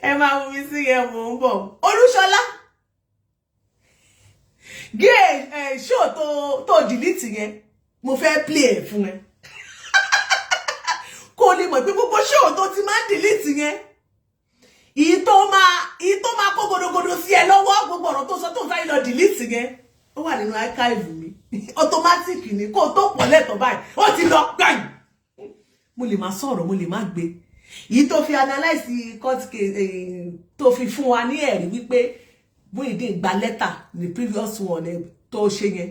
Ẹ máa mú mi sí yẹn, mò ń bọ̀. Olúṣọlá gé ẹ ṣó tó delete yẹn, mo fẹ́ play ẹ̀ fún ẹ kó o lè mọ̀ pé gbogbo show tó ti máa ń delete yẹn, èyí tó máa kó godogodo sí ẹ lọ́wọ́, gbogbo ọ̀rọ̀ tó sọ tó ń sáré lọ delete yẹn, ó wà nínú archive mi. Automatic ni, kó o tó pọ̀ lẹ́tọ̀ báyìí ó ti lọ gbàyìn. Mo lè máa sọ̀rọ̀, mo lè má gbé èyí tó fi analyse court case, tó fi fún wa ní ẹ̀rí wípé Muyideen gba lẹ́tà ní previous one tó ṣe yẹn,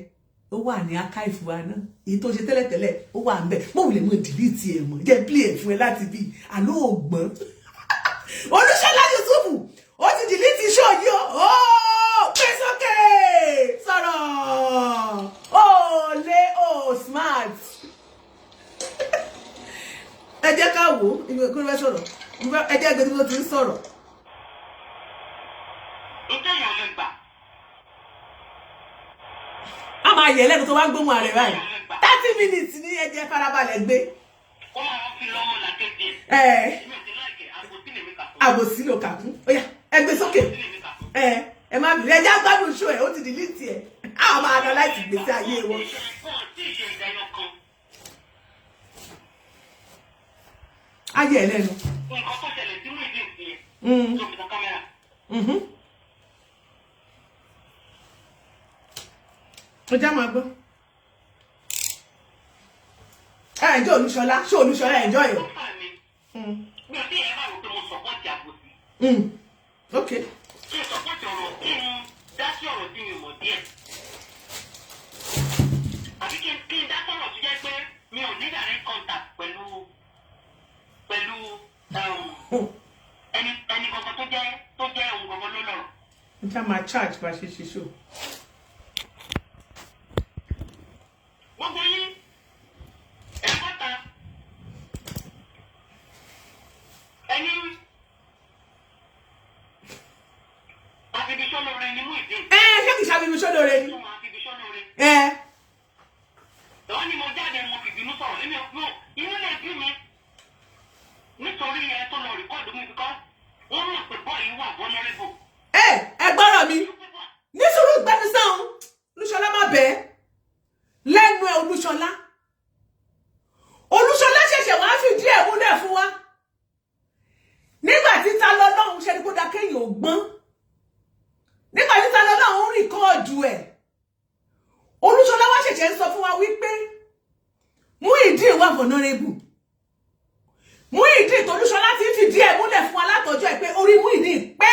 ó wà ní archive wa náà. Èyí tó ṣe tẹ́lẹ̀tẹ́lẹ̀, ó wà ń bẹ̀. Mo wùlẹ̀ mo delete ẹ̀ mọ̀ jẹ́ play ẹ̀ fún ẹ láti bí àlọ́ ògbọ́n. Olúṣọlá Yusufu, ó ti delete show yìí o. Ó pé sókè sọ̀rọ̀, ó lé, ó smart. Ẹ jẹ́ ká wò ó ibi kí ló fẹ́ sọ̀rọ̀. Ẹ jẹ́ gbé tí mo ti ń sọ̀rọ̀. Ntẹ́yìn ò lè gbà. A máa yẹ lẹ́nu tó bá gbóhùn ààrẹ báyìí. 30 minutes ní ẹjẹ farabalẹ̀ gbé. Ó máa fi lọ́mọ làkejì. Ẹ Èmi ò sí láìkè, àbòsí lèmi kà fún. Àbòsí ló kà kún. Ó yá, ẹ gbé sókè. Àbòsí lèmi kà fún. Ẹ má bìrì, ẹ já gbádùn show ẹ. Ó ti delete ẹ. Àwọn máa analyse ìgbésí ayé wọn. Wọn ò tí ì ṣe ìdáyọ kan. Ayé ẹ lẹ́nu. Nǹkan tó ṣẹlẹ̀ sí Muyideen sí ẹ tó fi tan kámẹ́rà. Ó já máa gbọ́. Ẹ ẹ̀jọ́ Olúṣọlá, ṣé Olúṣọlá ẹ̀jọ́ ẹ̀? Ó fà mí. Mi ò tí ì ẹ bá rò pé mo support àbòsí. Ok. Kí n support ọ̀rọ̀, kí n dá sí ọ̀rọ̀ tí mi ò mọ̀ díẹ̀. Àbí kí n dá sọ̀rọ̀ tó jẹ́ pé mi ò ní direct contact pẹ̀lú ẹni gangan tó jẹ́ òun gangan ló lọ̀rọ̀. Ó já máa charge bá ṣe ṣe show. Gbogbo yín ẹ̀kọ́ ta ẹni àfibisọ́ lóore ni Muyideen. Ẹ ṣé kìí ṣàbíbi sódòre ni? Tó máa àfibisọ́ lóore. Ẹ Wọ́n ní mo jáde, mo fìbínú sọ̀rọ̀. Èmi ò no, inú lè bí mi nítorí ẹ tó lọ record mi, because wọ́n mọ̀ pé boy wà vulnerable. Ẹ gbọ́rọ̀ mi ní sùúrù, gbẹ́ni sáhùn. Olúṣọlá, má bẹ́ẹ̀ lẹ́nu ẹ̀. Olúṣọlá, Olúṣọlá ṣẹ̀ṣẹ̀ wá fìdí ẹ̀ múlẹ̀ fún wa nígbà tí ta lọ lọ́hùn ṣe ni kó da kéèyàn ò gbọ́n. Nígbà tí ta lọ lọ́hùn ń record ẹ̀, Olúṣọlá wá ṣẹ̀ṣẹ̀ ń sọ fún wa wípé Muyideen wà vulnerable. Muyideen tolúṣọlá ti ń fìdí ẹ̀ múlẹ̀ fún wa látọjọ́ ẹ̀ pé orí Muyideen pé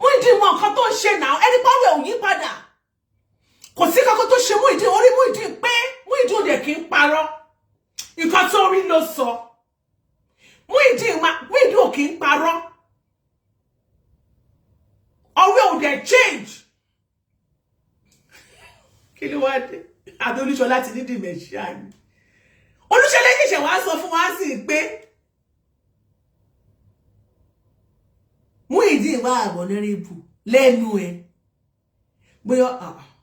Muyideen mọ nǹkan tó ń ṣe náà. Ẹni pọ́wọ́ ò yí padà, kò sí kankan tó ṣe Muyideen. Orí Muyideen pé Muyideen ò dẹ̀ kí ń parọ́. Nǹkan tó rí ló sọ. Muyideen Muyideen ò kí ń parọ́, ọwọ́ ò dẹ̀ change. Kí ló wá dé? Àbí Olúṣọlá ti ní dementia ni? Olúṣọlá ṣẹ̀ṣẹ̀ wá sọ fún wa sí pé Muyideen wà vulnerable lẹ́nu ẹ̀. Bóyá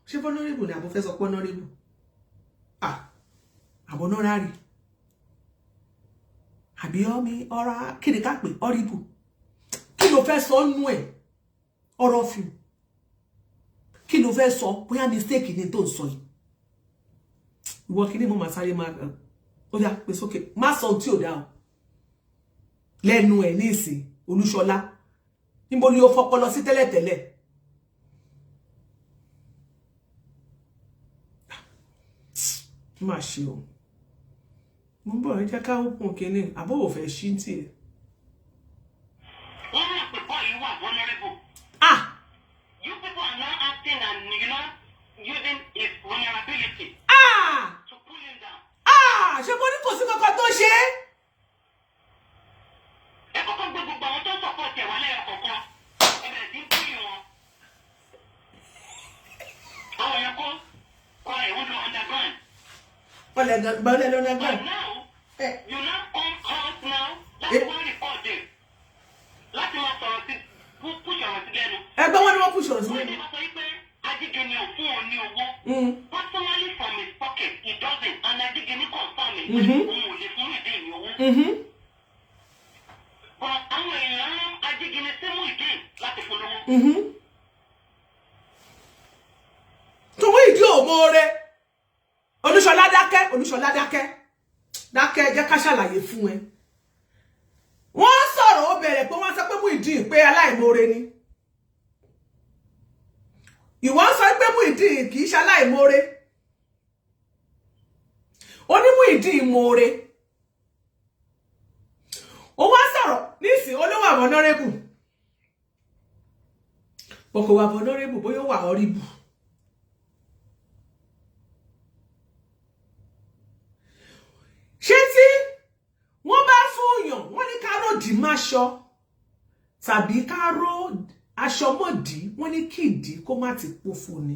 ṣé vulnerable ni àbò fẹ́ sọ pé honorable, àbò honorary, àbí ọmí ọ̀rá, kí ni ká pè horrible? Kí ló fẹ́ sọ nú ẹ̀? Ọ̀rọ̀ fi kí ló fẹ́ sọ? Bóyá mistake ni tó ń sọ yìí. Ìwọ kí ni mo máa sáré máa ó yá pé sókè, má sọ ohun tí ò dá o lẹ́nu ẹ̀ ní ìsìn. Olúṣọlá, níbo ni o fọpọlọ sí tẹ́lẹ̀tẹ́lẹ̀? Má ṣe o. Mo ń bọ̀, ẹ jẹ́ ká open kínní. Àbọ̀wò fẹ́ ṣí tiẹ̀. Wọ́n mọ̀ pé boy wà vulnerable. Ah. You people are now acting and using his vulnerability Ah. to pull him down. Ah, ṣé mo ní kò sí kankan tó ṣe é? Ẹ kọ́kọ́ gbé gbogbo àwọn tó ń support ẹ̀ wá lẹ́yọ kọ̀ọ̀kan. Ẹ bẹ̀rẹ̀ sí í pín wọn. Àwọn èèyàn kó ẹ̀ wọ́n lọ underground. Wọ́n lẹ gbọ́n lẹ́ lọ́nà gbọ́n. But now, Eh. you now come out now láti wá record it. Láti máa sọ̀rọ̀ sí, push ọ̀rọ̀ sí lẹ́nu. Ẹgbẹ́ wọn ni wọ́n push ọ̀rọ̀ sí Wọ́n lẹ́nu. ní wọ́n sọ wípé Ajígini ò fún òun ní owó. Personally from his pocket, he doesn't. And Ajígini confirm it. Òun ò lè fún Muyideen ní owó. But àwọn èèyàn rán Ajígini sí Muyideen láti fún lówó. Tó Muyideen ò mọ̀ọ́rẹ́. Olúṣọlá, dákẹ́. Olúṣọlá, dákẹ́, dákẹ́, jẹ́ ká ṣàlàyé fún ẹ. Wọ́n sọ̀rọ̀, ó bẹ̀rẹ̀ pé wọ́n sọ pé Muyideen pé aláìmoore ni. Ìwọ sọ pé Muyideen kì í ṣe aláìmoore. Ó ní Muyideen moore. Ó wá sọ̀rọ̀ nísìn, olówó vulnerable bọ̀, kò wà vulnerable, bóyá ó wà horrible. Ṣé tí wọ́n bá fún yàn, wọ́n ní ká ròdì máṣọ tàbí ká ró aṣọ mọ́dì, wọ́n ní kí ìdí kó má ti pòfo ni.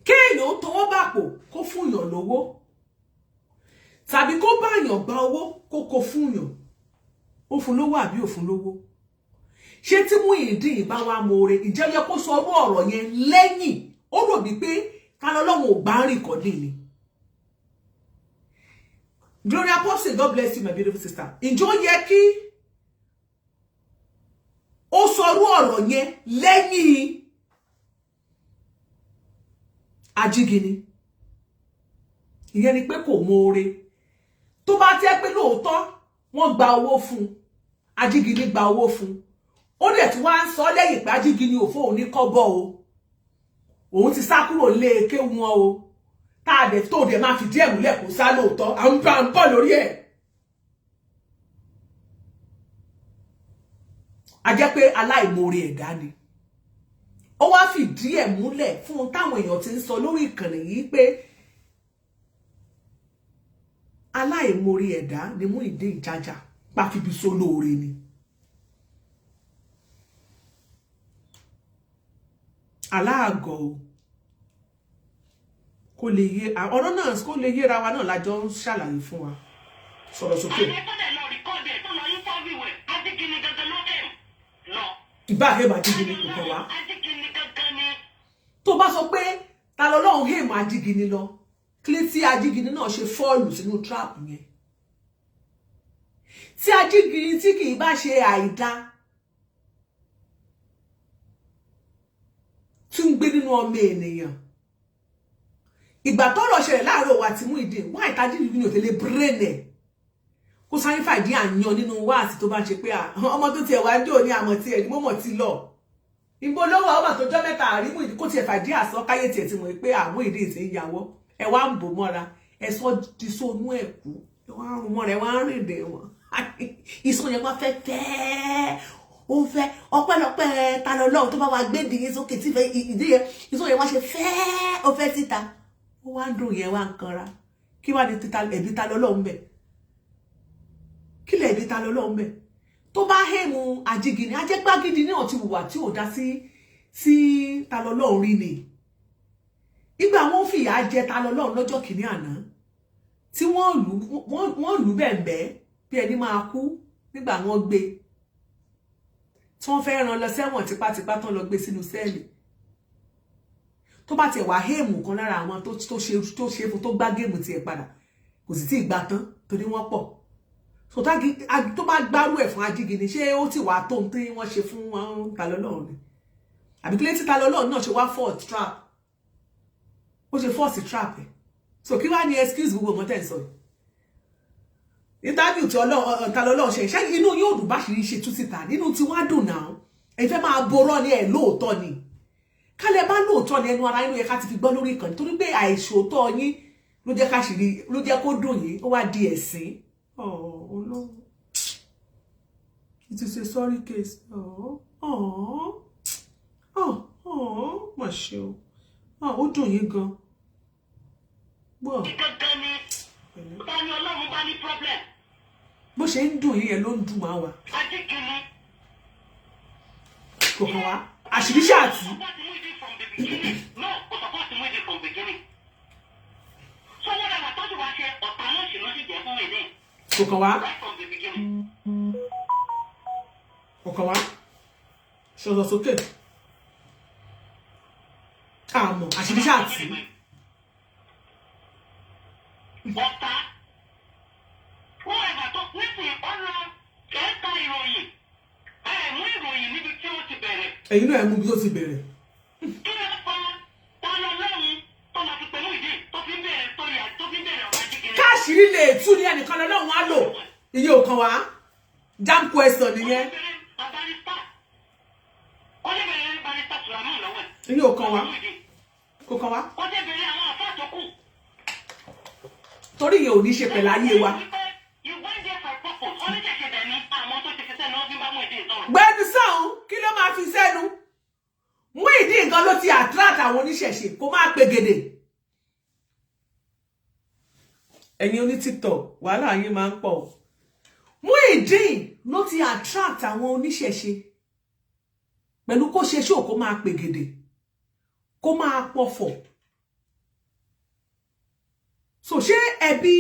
Kéèyàn ó tọwọ́ bàpò kó fún yàn lówó tàbí kó bá yàn gba owó kó kó fún yàn, ó fún lówó àbí ò fún lówó? Ṣé tí Muyideen bá wá moore, ìjẹ́ yẹ kó sọ orú ọ̀rọ̀ yẹn lẹ́yìn? Ó rò bí pé Ta lọ́lọ́run ò gbá record ni. Gloria Popson, God bless you, my beautiful sister. Ǹjọ́ yẹ kí ó sọrú ọ̀rọ̀ yẹn lẹ́yìn Ajígini? Ìyẹn ni pé kò mọ̀ọ́re. Tó bá tẹ́ pé lóòótọ́ wọ́n gba owó fún un, Ajígini gba owó fún un, ó dẹ̀ tí wọ́n á ń sọ lẹ́yìn pé Ajígini ò fóun ní kọ́bọ̀ o, òun ti sá kúrò lé kéwu wọn o, tá a dẹ̀ tó dẹ̀ máa fìdí ẹ̀ múlẹ̀ kó sá lóòótọ́, à ń bá ń bọ̀ lórí ẹ̀. A jẹ́ pé aláìmoore ẹ̀dá ni. Ó wá fìdí ẹ̀ múlẹ̀ fún un táwọn èèyàn ti ń sọ lórí ìkànnì yìí pé aláìmoore ẹ̀dá ni Muyideen Jaja, pàfibí sólóore ni. Aláàgọ̀ o, kó lè yé ọ̀rọ̀ náà, kó lè yéra wa náà lájọ ń ṣàlàyé fún wa. Sọ̀rọ̀ sókè. Àwọn tó dẹ̀ lọ record ẹ̀, tó lọ interview ẹ̀, Ajígini gangan ló ẹ̀ lọ. Ìbá hèmà Ajígini kò kàn wá. Ajígini gangan ni. Tó bá sọ pé ta lọ́lọ́run hèmà Ajígini lọ, kí tí Ajígini náà ṣe fọ́ọ̀lù sínú trap yẹn? Tí Ajígini tí kì í bá ṣe àìdá tí ń gbé nínú ọmọ ènìyàn, ìgbà tọ́rọ̀ ṣẹlẹ̀ láàárọ̀ wa ti Muyideen wá ìtajígini ò tẹ́lẹ̀ bírèènì kó sáré fàdí àyàn nínú wáàsí tó bá ń ṣe pé ọmọ tó tiẹ̀ wá ń dò ní àmọ̀ tiẹ̀ ní mọ̀mọ̀ ti lọ ìbò lówó ọmọ tó jọ́ mẹ́ta àrí Muyideen kó tiẹ̀ fàdí àsọ káyé tiẹ̀ ti mọ̀ pé àwọn Muyideen ti ń yàwọ́. Ẹ wá ń bò mọ́ra, ẹ sọ di sónú ẹ̀ kú, ẹ wá ń rún mọ́ra, ẹ wá ń rìn dè wọ́n. Ìsọ yẹn wá fẹ́ fẹ́ ó fẹ́ ọpẹ́lọpẹ́ Ta lọ́lọ́run tó bá wa gbé ìdí yín sókè tí ìdí yẹn ìsọ yẹn wá ṣe fẹ́ ó fẹ́ síta, ó wá ń dùn yẹn wá ń kanra. Kí wá ní ẹ̀bí Ta lọ́lọ́run bẹ̀? Kí lẹ̀ ẹ̀bí Ta lọ́lọ́run bẹ̀? Tó bá hẹ́mu Ajígini, ajẹ́gbágidi náà ti hùwà tí ò dá sí Ta lọ́lọ́run rí ni. Ìgbà wọn fìyà jẹ Ta lọ́lọ́run lọ́jọ́ kìíní àná tí wọ́n lù bẹ̀m̀bẹ́ bí ẹni máa kú nígbà wọ́n gbé tí wọ́n fẹ́ rán lọ sẹ́wọ̀n tipátipá tán lọ gbé sínú sẹ́ẹ̀lì. Tó bá tiẹ̀ wá héèmù kan lára àwọn tó ṣe fún tó gbá géèmù tiẹ̀ padà, kò sì tí ì gbà tán torí wọ́n pọ̀. Tó bá gbárù ẹ̀ fún Ajígini, ṣé ó ti wà tó ń tí wọ́n ṣe fún Ta lọ́lọ́run ni? Àbí kílé tí Ta lọ́lọ́run náà ṣe wá fall trap? Ó ṣe force trap ẹ̀. So kí wá ní excuse gbogbo nǹkan tẹ̀ ń sọ yìí? Interview tí Ta lọ́lọ́run ṣe, ṣé inú yóò dùn bá ṣe ṣe tú síta? Nínú tí wọ́n á dùn náà. Ẹ fẹ́ máa borọ́ ni ẹ̀ lóòótọ́ ni. Kálẹ̀ bá lóòótọ́ ni ẹnu ara yín ló yẹ ká ti fi gbọ́ lórí ìkànnì, torí pé àìṣòótọ́ yín ló jẹ́ ká ṣìírí, ló jẹ́ kó dùn yín, ó wá di ẹ̀sín. Oh, Ọlọ́run. It is a sorry case. Oh, oh, oh, oh, mà ṣe o. Ó dùn yín gan. Gbọ́. Gangan ni Ta ni Ọlọ́run bá ní problem. Bó ṣe ń dùn yín yẹn ló ń dùn máa wà. Ajígini. Kò kàn wá. Àṣírí ṣáàtì. No, kò support Muyideen from beginning. So wọ́n dàgbà tọ́jú wa ṣe ọ̀tá náà sì ló sì jẹ́ fún Muyideen. Kò kàn wá. Right from the beginning. Kò kàn wá. Sọ̀rọ̀ sókè. Àmọ́ àṣírí ṣáàtì. Ọ̀tá. Wọ́n ẹ̀gbà tó nísìnyí ọ̀nà ẹ̀ka ìròyìn. Ẹ̀ mú ìròyìn níbi tí ó ti bẹ̀rẹ̀. Ẹ̀yin náà ẹ̀ mú bí ó ti bẹ̀rẹ̀. Kí ló fa Ta lọ́lọ́run tó máa fi pẹ̀lú ìdí tó fi ń bẹ̀rẹ̀ sórí tó fi ń bẹ̀rẹ̀ ọ̀rọ̀ Ajígini? Káàṣírí lè tú ní ẹnìkan lọ́lọ́run á lò. Iye ò kàn wá. Jam question nìyẹn. Ó lè bẹ̀rẹ̀ barista Sulaimon lọ́wọ́ ẹ̀. Iye ò kàn wá. Kò kàn wá. Ó lè bẹ̀rẹ̀ àwọn àfáà tó kù. Torí ìyẹn ò ní ṣe pẹ̀lú ayé wa. Gbẹ́nu sọ̀hún, kí ló máa fi sẹ́nu? Muyideen nǹkan ló ti attract àwọn oníṣẹ̀ṣe kó máa pegede. Ẹ̀yin oní TikTok, wàhálà yín máa ń pọ̀. Muyideen ló ti attract àwọn oníṣẹ̀ṣe pẹ̀lú kó ṣe ṣó kó máa pegede, kó máa pọ̀fọ̀. So ṣé ẹbí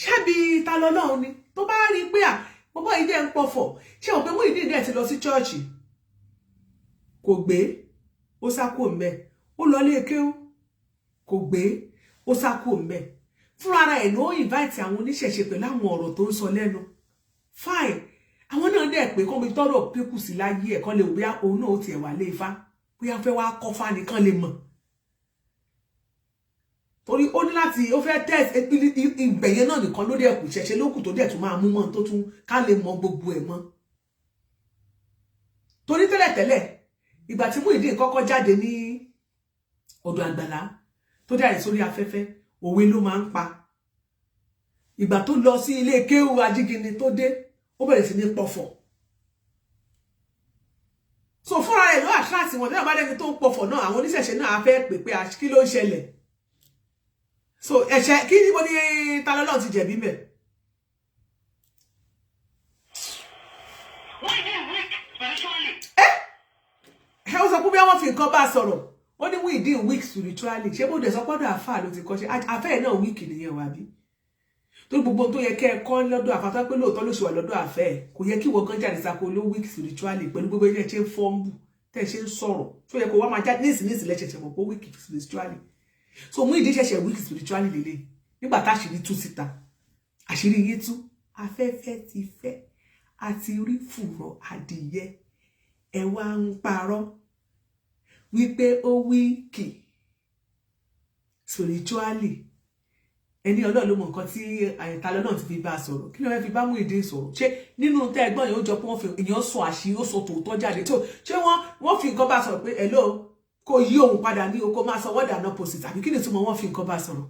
ṣebí Ta lọ́lọ́run ni tó bá rí pé à Bọ́bọ́ yìí dẹ̀ ń pọ̀fọ̀. Ṣé o pé Muyideen dẹ̀ ti lọ sí chọ́ọ̀chì? Kò gbé, ó sá kúrò ńbẹ̀. Ó lọ ilé kéwú, kò gbé, ó sá kúrò ńbẹ̀. Fúnra ara ẹ̀ ló invite àwọn oníṣẹ̀ṣe pẹ̀lú àwọn ọ̀rọ̀ tó ń sọ lẹ́nu. Fine, àwọn náà dẹ̀ pé kọ́ mi tọ́rọ̀ pínkù sí láyé ẹ̀, kán lè wò bóyá òun náà ó tiẹ̀ wà lé Ifá, bóyá fẹ́ wá kọ́fá nìkan lè mọ̀, torí ó ní láti ó fẹ́ test ìgbẹ̀yẹn náà nìkan ló dẹ̀ kù, ṣẹ̀ṣẹ̀ ló kù tó dẹ̀ tún máa mú mọ́ tó tún ká lè mọ gbogbo ẹ̀ mọ́. Torí tẹ́lẹ̀tẹ́lẹ̀, ìgbà tí Muyideen kọ́kọ́ jáde ní ọ̀dọ̀ Àgbàlá tó jáde sórí afẹ́fẹ́, òwe ló máa ń pa. Ìgbà tó lọ sí ilé kéwú ajígini tó dé, ó bẹ̀rẹ̀ sí ní pọ̀fọ̀. So fúnra rẹ̀ ló attract wọn. Tí wọ́n bá lẹ́ni tó ń pọ̀fọ̀ náà, àwọn oníṣẹ̀ṣe náà á fẹ́ pè pé kí ló ń ṣẹlẹ̀? So ẹ̀ṣẹ̀ kí níbo ni Talọ́lọ́run ti jẹ̀bi mẹ́? Muyideen weak spiritually. Ẹ ó sọ pé bí wọ́n fi nǹkan bá a sọ̀rọ̀, ó ní Muyideen weak spiritually. Ṣé bó dẹ̀ sọ pọ́dọ̀ àfáà ló ti kọ́? Ṣe àfẹ́ ẹ̀ náà weak nìyẹn wà bí? Torí gbogbo ohun tó yẹ kẹ́ ẹ kọ́ lọ́dọ̀ àfáà, tó pé lóòótọ́ ló ṣe wà lọ́dọ̀ àfẹ́ ẹ̀, kò yẹ kí ìwọ gan jáde sako ló weak spiritually pẹ̀lú gbogbo ẹ̀ ṣe ń fọ́nbù tẹ́ ẹ ṣe ń sọ̀rọ̀ tó yẹ kó wá máa jáde nísìnyí lẹ́sẹ̀ṣẹ̀ mọ̀ pé weak spiritually. So Muyideen ṣẹ̀ṣẹ̀ weak spiritually lélẹ̀ nígbà táṣìírí tú síta. Àṣírí yín tú, afẹ́fẹ́ ti fẹ́, àti rí fùrọ̀ adìyẹ. Ẹ wá ń parọ́ wípé ó weak spiritually. Ẹni Ọlọ́run ló mọ nǹkan tí àyẹ̀tálọ́ náà ti fi bá a sọ̀rọ̀. Kí ló fẹ́ fi bá Muyideen sọ̀rọ̀? Ṣé nínú tẹ́ ẹgbọ́n yẹn, ó jọ pé wọ́n fi èèyàn sọ àṣírí, ó sọ tòótọ́ jáde tó? Ṣé wọ́n fi nǹkan bá a sọ̀rọ̀ pé hello, kò yí òun padà ní oko máa sọ word and opposite, àbí kí ni túmọ̀ wọ́n fi nǹkan bá a sọ̀rọ̀?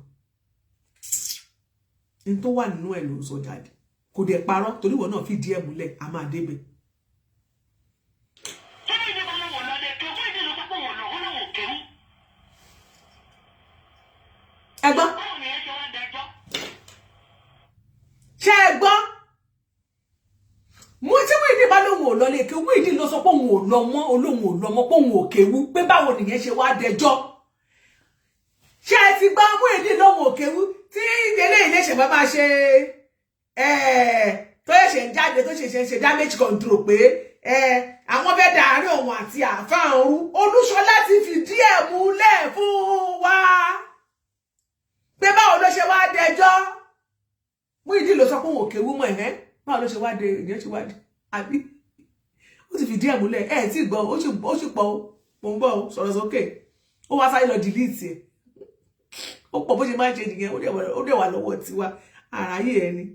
Ní tó wà nínú ẹ̀ ló ń sọ jáde, kò dẹ̀ parọ́, torí ìwọ náà fìdí ẹ̀ múlẹ̀. A máa débẹ̀. Tí Muyideen bá lóun ò lọ lé kéwú, Muyideen ló sọ pé òun ò lọ, ó lóun ò kéwú. Ẹ gbọ́. Báwo ni ẹ ṣe wá dẹjọ́? Ṣé ẹ gbọ́? Mú tí Muyideen bá lóun ò lọ lé kéwú, Muyideen ló sọ pé òun ò lọ mọ́, olóun ò lọ mọ́, pé òun ò kéwú, pé báwo nìyẹn ṣe wá dẹjọ́? Ṣé ẹ ti gbọ́? Muyideen lóun ò kéwú, tí ilé iléeṣẹ́ bá máa ṣe tó ṣẹ̀ṣẹ̀ ń jáde, tó ṣẹ̀ṣẹ̀ ń ṣe damage control pé àwọn fẹ́ dàárín òun àti àáfàá òru. Olúṣọlá ti fìdí ẹ̀ múlẹ̀ fún wa pé báwo ló ṣe wá dẹjọ́? Muyideen ló sọ pé òun ò kéwú mọ́ ẹ̀hẹ́. Báwo ló ṣe wá dé ìyẹn ṣe wá dé? Àbí ó ti fìdí ẹ̀ múlẹ̀? Ẹ̀ tí gbọ́, ó sì pọ̀ o. Mò ń bọ̀ o. Sọ̀rọ̀ sókè. Ó wá sáré lọ delete ẹ̀. Ó pọ̀, bó ṣe máa ń ṣe nìyẹn. Ó dẹ̀ wà lọ́wọ́ tiwa àráyé ẹni.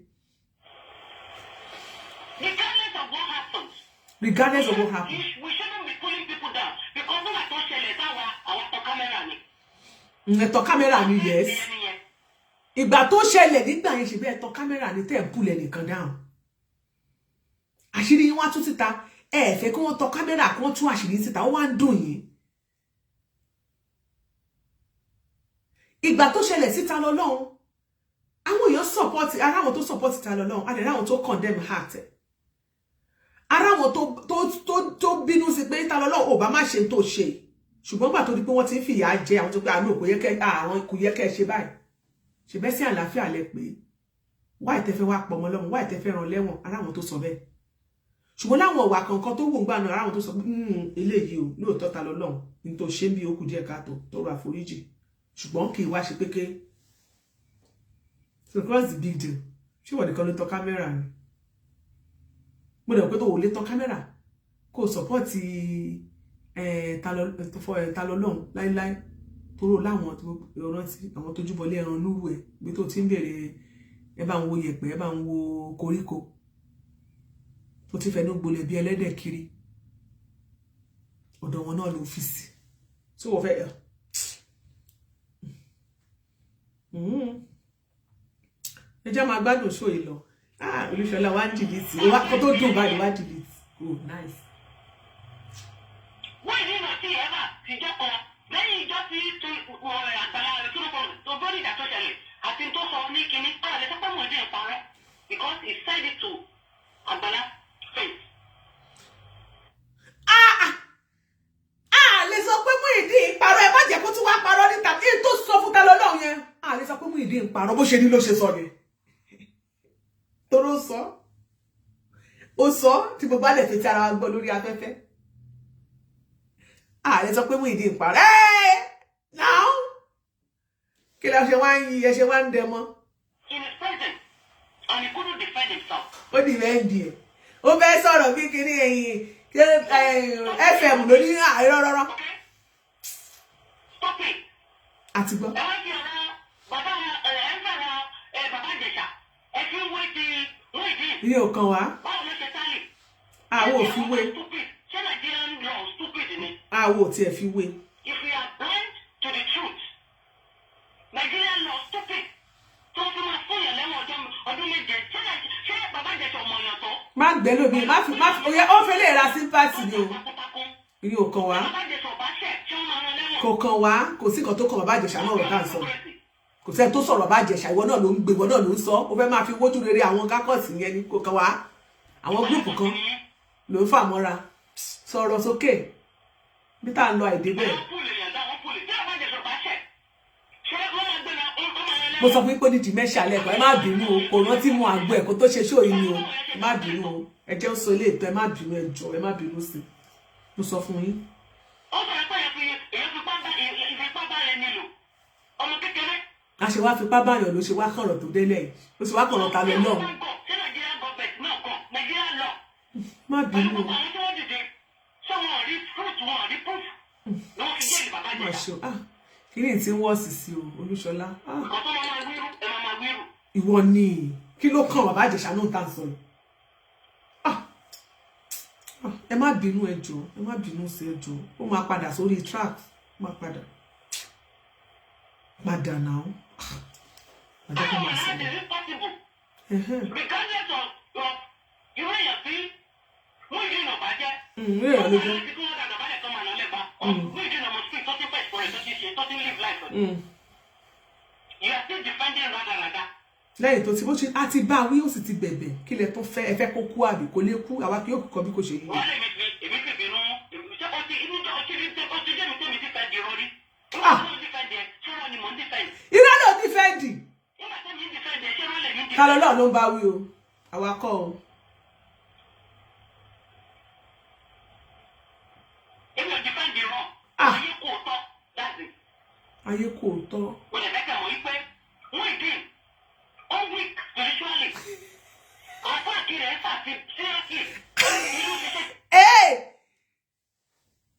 Regardless of what happens. Regardless of what happens. We shouldn't be pulling people down because nígbà tó ṣẹlẹ̀ sáwa, àwọn tọ kámẹ́rà ni. Ẹ̀tọ́ kámẹ́rà ni, yes. Ìyẹn nìyẹn. Ìgbà tó ṣẹlẹ̀ nígbà yẹn, ṣe bí ẹ̀tọ́ kámẹ́rà ni tẹ́ ẹ̀ ń pulẹ̀ nìkan dáhùn. Àṣírí yín wá tú síta. Ẹ ẹ̀ fẹ́ kí wọ́n tọ kámẹ́rà, kí wọ́n tú àṣírí síta, ó wá ń dùn yín. Ìgbà tó ṣẹlẹ̀ síta lọ́lọ́run, àwọn èèyàn support ara àwọn tó support ta lọ́lọ́run, a lè rí àwọn tó condemn heart ẹ̀, ara àwọn tó bínú sí pé ta lọ́lọ́run ò bá má ṣe tó ṣe. Ṣùgbọ́n gbà tó di pé wọ́n ti ń fìyà jẹ àwọn tó pé àánú kò yẹ kẹ́ àwọn kò yẹ kẹ́ ṣe báyìí, ṣe bẹ́ẹ̀ sí àlàáfíà lẹ pé wá ìtẹ́fẹ́ wá pọ̀ ọmọ lọ́mọ, wá ìtẹ́fẹ́ ràn lẹ́wọ̀n, ara àwọn tó sọ bẹ́ẹ̀. Ṣùgbọ́n láwọn ọ̀wà kankan tó wù ń gbà náà, ara àwọn tó sọ pé eléyìí o, lóòótọ́ ta lọ́lọ́run ní tó ṣe ń bí, ó kù díẹ̀ káàtó, tọrọ àforíjì, ṣùgbọ́n kì í wá ṣe péké. So what's the big deal? Ṣé ìwọ nìkan ló tọ kámẹ́rà ni? Mo dẹ̀ pé tó wò lè tọ kámẹ́rà kó o support ta lọ́lọ́run láíláí, toró láwọn tó rántí àwọn tó júbọlé ẹran núrù ẹ bí tó ti ń bèrè, ẹ bá ń wo yẹ̀pẹ̀, ẹ bá ń wo koríko, tó ti fẹnu gbolẹ̀ bí ẹlẹ́dẹ̀ kiri, ọ̀dọ̀ wọn náà ló fi sí. So wọ́n fẹ́ ẹ̀ ẹ jẹ́ máa gbádùn show yìí lọ. Ah, Olúṣọlá wá ń delete kó tó dùn báyìí, wá delete. Oh, nice. Wọ́n ìlú náà sí ẹ̀fà tìjọ́ kan lẹ́yìn ìjọ tí àgbàlá rẹ̀ tó lọ́kọ̀ tó bọ́ọ̀lì ìjà tó ṣẹlẹ̀ àti tó sọ ní kinní ọ̀rọ̀ lẹ́sẹ̀ pé Muyideen parọ́ because he said it to Àgbàlá face. A lè sọ pé Muyideen ń parọ́. Ẹ má jẹ́ kó tún wá parọ́ níta kí n tó sọ fún ta lọ́lọ́run yẹn. A lè sọ pé Muyideen ń parọ́. Bó ṣe ní ló ṣe sọ ni, toró sọ. Ó sọ tí gbogbo alẹ́ fi ti ara wa gbọ́ lórí afẹ́fẹ́. Ààrẹ sọ pé Muyideen ń parọ́ ẹ́ náà, kí lẹ ṣe wá ń yí ẹ ṣe wá ń dẹmọ? In his presence and he couldn't defend himself. Ó dì mẹ́ǹdì ẹ̀, ó fẹ́ sọ̀rọ̀ bí kíní ẹ̀yìn FM lóní àìrọ́rọ́rọ́. Okay? Stop it. Àti gbọ́. Ẹ wá fi ọ̀rọ̀ bàbá ẹ̀ ẹ̀ ń sọ̀rọ̀ ẹ̀ bàbá Ìjẹ̀ṣà. Ẹ fi ń wé ti Muyideen. Ìyẹn ò kàn wá. Báwo ló ṣe tálì? Àwọn ò fi wé. Stupid. Ṣé Nigerian law stupid ni? Àwọn ò tiẹ̀ fi wé. If we are blind to the truth, Nigerian law stupid. Tó fi máa fún yàn lẹ́wọ̀n ọdún 7. Ṣé bàbá Ìjẹ̀ṣà ọmọ yàn tó? Má gbẹ́ lómi, má fi oyè ó fẹ́ lè ra sympathy ni o. Takuntakun. Ìyẹn ò kàn wá. Bàbá Ìjẹ̀ṣà ọba ṣẹ̀ tí wọ́n máa rán lẹ́wọ̀n. Kò kàn wá, kò sí nǹkan tó kàn bàbá Ìjẹ̀ṣà náà, ọ̀rọ̀ tá à ń sọ. Kò sẹ́ni tó sọ̀rọ̀ bàbá Ìjẹ̀ṣà. Ìwọ náà ló ń gbé, ìwọ náà ló ń sọ. Ó fẹ́ máa fi wójú rere àwọn kákọ́ọ̀sì yẹn ni. Kò kàn wá. Àwọn group kan ló ń fà mọ́ra. Sọ̀rọ̀ sókè bí tá à ń lọ àìdé bẹ́ẹ̀. Wọ́n pùlù yàn dá, wọ́n pùlù. Tí bàbá Ìjẹ̀ṣà ọba ṣẹ̀, ṣé wọ́n máa gbé lọ, wọ́n máa rán lẹ́wọ̀n? Mo sọ fún yín pé ní dementia lẹ́ẹ̀kan. Ẹ má bínú o, kò rántí mu àgbo ẹ̀ kó tó ṣe ṣó yìí ni o. Ẹ má bínú o, ẹ jẹ́ ó sọ ilé ìtọ́. Ẹ má bínú, ẹ jọ̀ọ́, ẹ má bínú sí i. Mo sọ fún yín. Ó sọ̀rọ̀ pé èèyàn fipá bá rẹ nílò. Ọmọ kékeré. A ṣe wá fipá báyọ̀ ló ṣe wá kọ̀rọ̀ tó délẹ̀ yìí, ó ṣe wá kọ̀rọ̀ ta lọ náà. Ṣé Nigerian government náà kọ̀? Nigerian law. Má Pẹ̀lú bínú o. gbogbo àwọn tí wọ́n dìde, ṣé wọn ò rí fruit, wọn ò rí proof? Ni wọ́n fi jẹ́rìí bàbá Má Ìjẹ̀ṣà. ṣe o. Ah, kí ni tí ń wọ́ọ̀sì sí o, Olúṣọlá? Ah, Nǹkan tó máa máa wíru, ẹ máa máa wíru. Ìwọ ni, kí ló kàn bàbá Ìjẹ̀ṣà náà tá à ń sọ yìí? Ah, ah, ẹ má bínú, ẹ jọ̀ọ́, ẹ má bínú sí, ẹ jọ̀ọ́. Ó máa padà sórí track, ó máa padà padà náà. Ah, àjọ kó How máa on sọ. earth is it possible? Ẹhẹ́n. Regardless of irú èèyàn tí Muyideen ọba jẹ́. Irú èèyàn ló jẹ́. Ó máa ń kí wọ́n dàgbà balẹ̀ kan máa nà lẹ́ba. Muyideen ọmọ street tó ti pẹ̀ fún ẹ̀ tó ti ṣe tó ti live life. You are still defending rádaràda. Lẹ́yìn tó ti bó ṣe á ti bá a wí, ó sì ti bẹ̀bẹ̀. Kí lẹ tó fẹ́? Ẹ fẹ́ kó kú àbí kò lè kú? Àwa kí yóò kọ́ bí kò ṣe yíyẹ. Wọ́n lè mi fi èmi fi bínú. Ṣé o ti inú o ti rí o ti dé mi tẹ́mi ti fẹ́ di rọrí? Nígbà Ah. tí mo ń defend ẹ, ṣé wọ́n ni mò ń defend? Irọ́ ló defend. Nígbà tí mi ń defend ẹ, ṣé wọ́n lè mi Ta defend? lọ́lọ́ ló ń bá wí o? Àwa kọ́ o. Èmi ò defend irọ́. Ah. Ayé kò tọ́. That's it. Ayé kò tọ́. Mo lè fẹ́ kẹ́ mọ̀ wípé Muyideen ó weak spiritually. Àfáàkì rẹ̀ fà sí seriously. Inú ṣiṣẹ́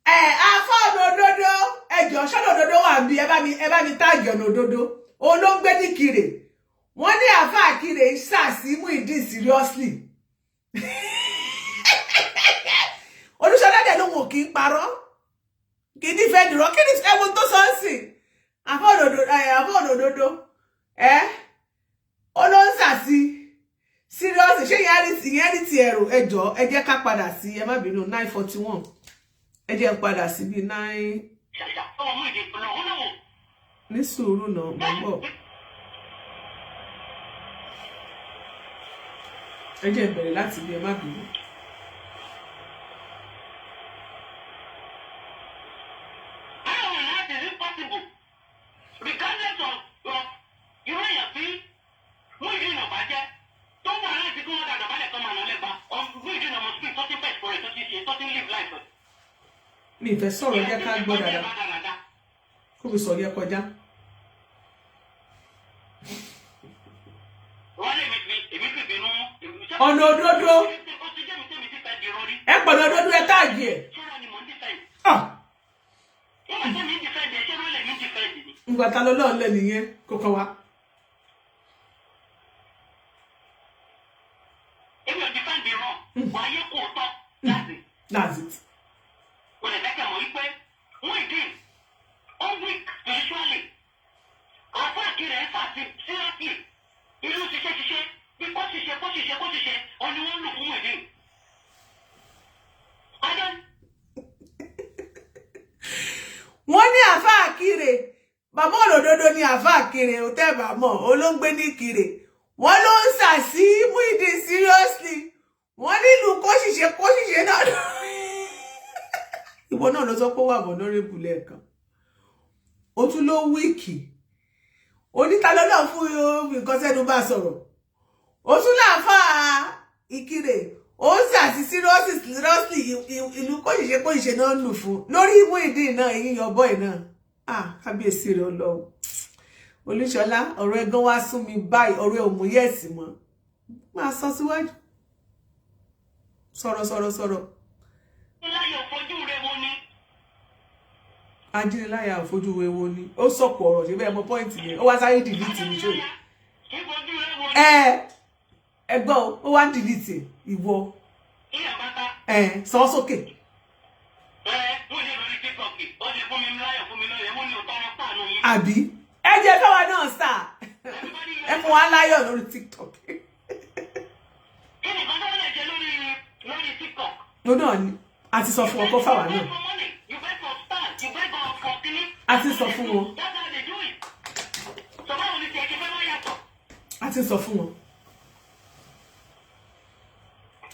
Ẹ afọ ọ̀nà òdodo, ẹjọ́ ṣọ́nà òdodo wà bí? Ẹ bá mi tag ọ̀nà òdodo. Òun ló ń gbé ní Kire. Wọ́n ní àáfàá Kire ń ṣàṣì Muyideen seriously. Olúṣọlá dẹ̀ lóhun ò kì í parọ́, kì í nífẹ̀ẹ́ nìrọ́. Kí ni ẹ̀wọ̀n tó sọ ń sìn? Àfọ òdodo ẹ, àfọ ọ̀nà òdodo ẹ, ó ló ń ṣàṣì seriously. Ṣé ìyẹn rí ti ẹ̀rù? Ẹjọ́, ẹ jẹ́ ká padà sí, ẹ má bínú, 9:41. Ẹ jẹ́ n padà sí bíi nine. Ṣàṣà ọmọ Muyideen lọ ó lóun. Ní sùúrù náà, mò ń bọ̀. Ẹ jẹ́ n bẹ̀rẹ̀ láti bí, ẹ má bínú. How on earth is it possible? Regardless of irú èèyàn tí Muyideen ọba jẹ́, tó wà láti kí wọ́n dàgbà balẹ̀ kan máa nà lẹ́ba. Muyideen ọmọ street tó ti pẹ̀ fún ẹ̀ tó ti ṣe tó ti live life. Mi ì fẹ́ sọ̀rọ̀, jẹ́ ká gbọ́ dáadáa Rádaràda. kó fi sọ̀rọ̀ yẹ kọjá. Wọ́n lè mi fi èmi fi bínú. Ọ̀nà òdodo. Ó ti jẹ́ mi tẹ́mi ti fẹ́ di rọrí. Ẹ pọ̀nà òdodo, ẹ tag ẹ̀. Ṣé wọ́n ni mò ń defend? Ah, Nígbà tẹ́mi ń defend ẹ, ṣé wọ́n lè mi defend ni? Ìgbà ta lọ́lọ́ lẹ́ nìyẹn kó kàn wá. Èmi ò defend irọ́. Wáyé kò tọ́. That's it. That's it. Kò lè fẹ́ kẹ́ mọ̀ wípé Muyideen ó weak spiritually. Àfáàkì rẹ̀ fà sí seriously. Inú ṣiṣẹ́ ṣiṣẹ́ bí kò ṣiṣẹ́ kò ṣiṣẹ́ kò ṣiṣẹ́ òun ni wọ́n ń lò fún Muyideen. I don't Wọ́n ní àáfàá Kire, bàbá òlòdodo ní àáfàá Kire ò tẹ́ bá mọ̀ olóńgbé ní Kire. Wọ́n ló ń sà sí Muyideen seriously. Wọ́n nílùú kó ṣiṣẹ́ kó ṣiṣẹ́ náà. Ìwọ náà ló sọ pé ó wà vulnerable lẹ́ẹ̀kan, ó tún ló weak. Onítalọ́lọ́ fún nǹkan sẹ́nu bá sọ̀rọ̀, ó tún láàfáà Ìkirè. Ó ń sàti seriously seriously, ìlú kòṣìṣe kòṣìṣe náà lù fún lórí Muyideen náà, eyín yọbọ ẹ náà. Ah, kábíyèsí rẹ Ọlọ́run. Olúṣọlá, ọ̀rọ̀ ẹ̀gán wá sún mi báyìí, ọ̀rọ̀ ẹ̀ ò mú yẹ̀sì mọ́. Máa sọ síwájú, sọ̀rọ̀ sọ̀rọ̀ sọ̀rọ̀. Láyọ̀ fojú rẹ̀ wo ni. Ajíniláyà òfojú ewo ni ó sọ̀kò ọ̀rọ̀ ṣe bẹ́ẹ̀ mọ point yẹn, ó wá sáré delete mi ṣó. Kì í fojú rẹ̀ wo ni. Ẹ gbọ́ o, ó wá ń delete ìwọ. Ilẹ̀ pátá. Ẹ sọ sókè. Ẹ wọ́n lè lórí TikTok, ó lè fún mi láyọ̀, fún mi lọ́yẹ̀, wọ́n ní òótọ́ wọn pàánù yín. Àbí ẹ jẹ́ káwa náà sà, ẹ fún wa láyọ̀ lórí TikTok. Kí ni nǹkan tó lè jẹ lórí TikTok? Ló náà ni a ti sọ fún ọkọ fáwa náà. You beg for money, you beg for star, you beg for kini. A ti sọ fún wọn. That's how they do it. So báwo ni tiẹ̀ ṣe fẹ́ wá yàtọ̀? A ti sọ fún wọn,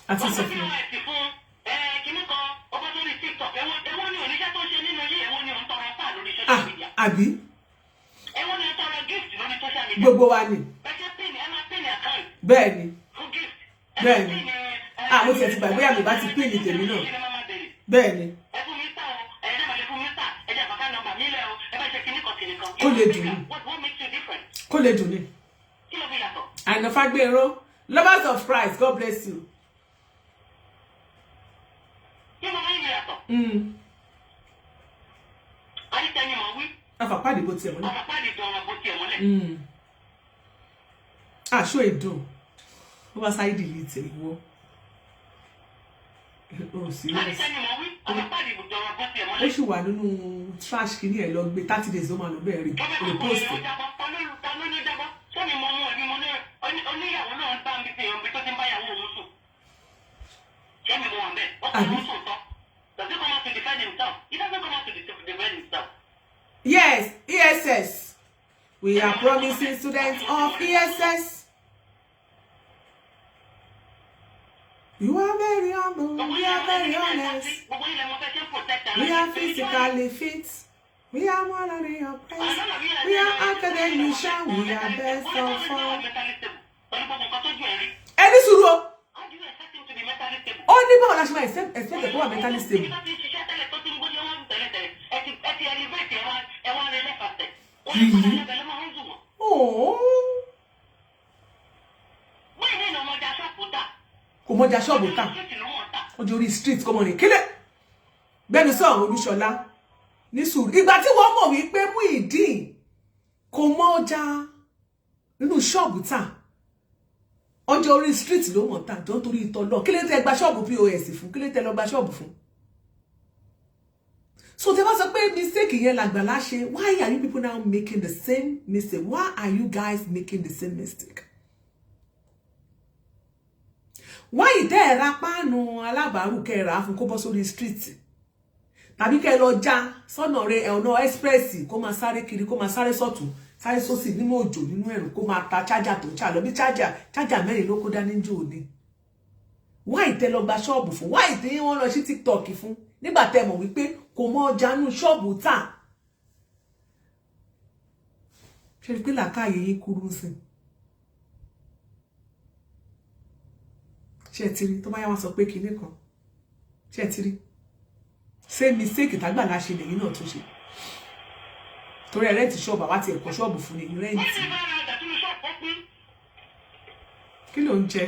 a ti sọ fún wọn. Wọ́n ti fún ẹ kíní kan, ọba sórí TikTok, ẹ̀wọ̀n ni oníṣẹ́ tó ń ṣe nínú ilé, ẹ̀wọ̀n ni òun tọrọ star lórí Ah. social media. Àbí? Ẹ̀wọ̀n ni òun tọrọ gift lórí social media. Gbogbo wa ni. Bẹ́ẹ̀ pin, ẹ máa pin account Bẹ́ẹ̀ ni. fún gift. Bẹ́ẹ̀ ni. Ah, mo tiẹ̀ ti gbàgbé àmì bá ti pin tèmi náà. Bẹ́ẹ̀ ni. Ẹ fún mi sá o, ẹ̀yin náà máa lè fún mi sá, ẹ jẹ́ àbáká nọ́mbà mi lẹ̀ o, ẹ bá ṣe kíní kan kíní kan. Kó lè dùn ní. What makes you different? Kó lè dùn ni. Kí ló fi yàtọ̀? Àìnà Fágbèrò, lovers of Christ, God bless you. Kí ló fi yàtọ̀? Àyíṣẹ́ ni mò ń wí. Afàpáàdé bó tiẹ̀ mọ́lẹ̀. Àpapàdé dọ̀rọ̀ bó tiẹ̀ mọ́lẹ̀. Aṣọ ìdùn ó wá sáré delete ìwọ o, serious. Àyíṣẹ́ ni mò ń wí. Àpapàdé dọ̀rọ̀ bó tiẹ̀ Ó mọ́lẹ̀. sì wà nínú trash kìíní ẹ̀, lọ gbé 30 days, ó máa lọ bẹ́ẹ̀ rí repost ẹ̀. Ta ló ní jábọ́? Sẹ́mi mo mú ẹbí mo ní oníyàwó náà ń bá mi fi hàn bí tó ti ń bá ìyàwó òun sùn. Sẹ́mi mo wà bẹ́ẹ̀. Ọkùnrin ló sùn tán. Does he come out to defend himself? He doesn't come out to defend himself. Yes, ESS, we are promising students of ESS. You are very humble, we are very honest. Gbogbo ilẹ̀ mo fẹ́ ṣe ń protect ara We are yín. physically fit. We are morally oppressed. We are academician. We are best of all. Ẹni sùúrù o, ó ní báwo la ṣe máa expect ẹ̀ kó wà mentally stable? Really? Oh. Kò mọjà ṣọ́ọ̀bù tà, ọjọ́ orí street kọ́mọ rìn kílẹ̀. Gbẹ́nu sọ̀rọ̀, Olúṣọlá, ní sùúrù. Ìgbà tí wọ́n mọ̀ wípé Muyideen kò mọ ọjà nínú ṣọ́ọ̀bù tà, ọjọ́ orí street ló mọ̀ tà, jọ ń torí ìtọ́ lọ, kí ló tẹ gba ṣọ́ọ̀bù POS fún? Kí ló tẹ lọ gba ṣọ́ọ̀bù fún? So tẹ bá sọ pé mistake yẹn làgbàlá ṣe, why are you people now making the same mistake? Why are you guys making the same mistake? Why tẹ́ ẹ̀ ra páànù alábàárù, kẹ́ ẹ̀ rà á fún kó bọ́ sórí street, tàbí kẹ́ ẹ lọ já sọ́nà rẹ ọ̀nà express, kó máa sáré kiri, kó máa sáré sọ́tún, sáré sósì, nínú òjò, nínú ẹ̀rùn, kó máa ta chájà tó ń ṣà lọ bí chájà chájà mẹ́rin ló kó dání jò ní? Why tẹ́ lọ gba ṣọ́ọ̀bù fún? Why tí wọ́n lọ sí TikTok fún nígbà tẹ́ mọ̀ wípé kò mọ ọjà nù ṣọ́ọ̀bù tà? Ṣe rí pé làákàyè yín kúrú sí? Ṣe ti rí? Tó bá yá, wọn sọ pé kinní kan. Ṣe ti rí? Ṣé mistake tágbàlá ṣe lèyìn náà tún ṣe? Torí ẹ rent ṣọ́ọ̀bù, àwa ti ẹ̀kọ́ ṣọ́ọ̀bù fún ni rent. Kí ló ń jẹ?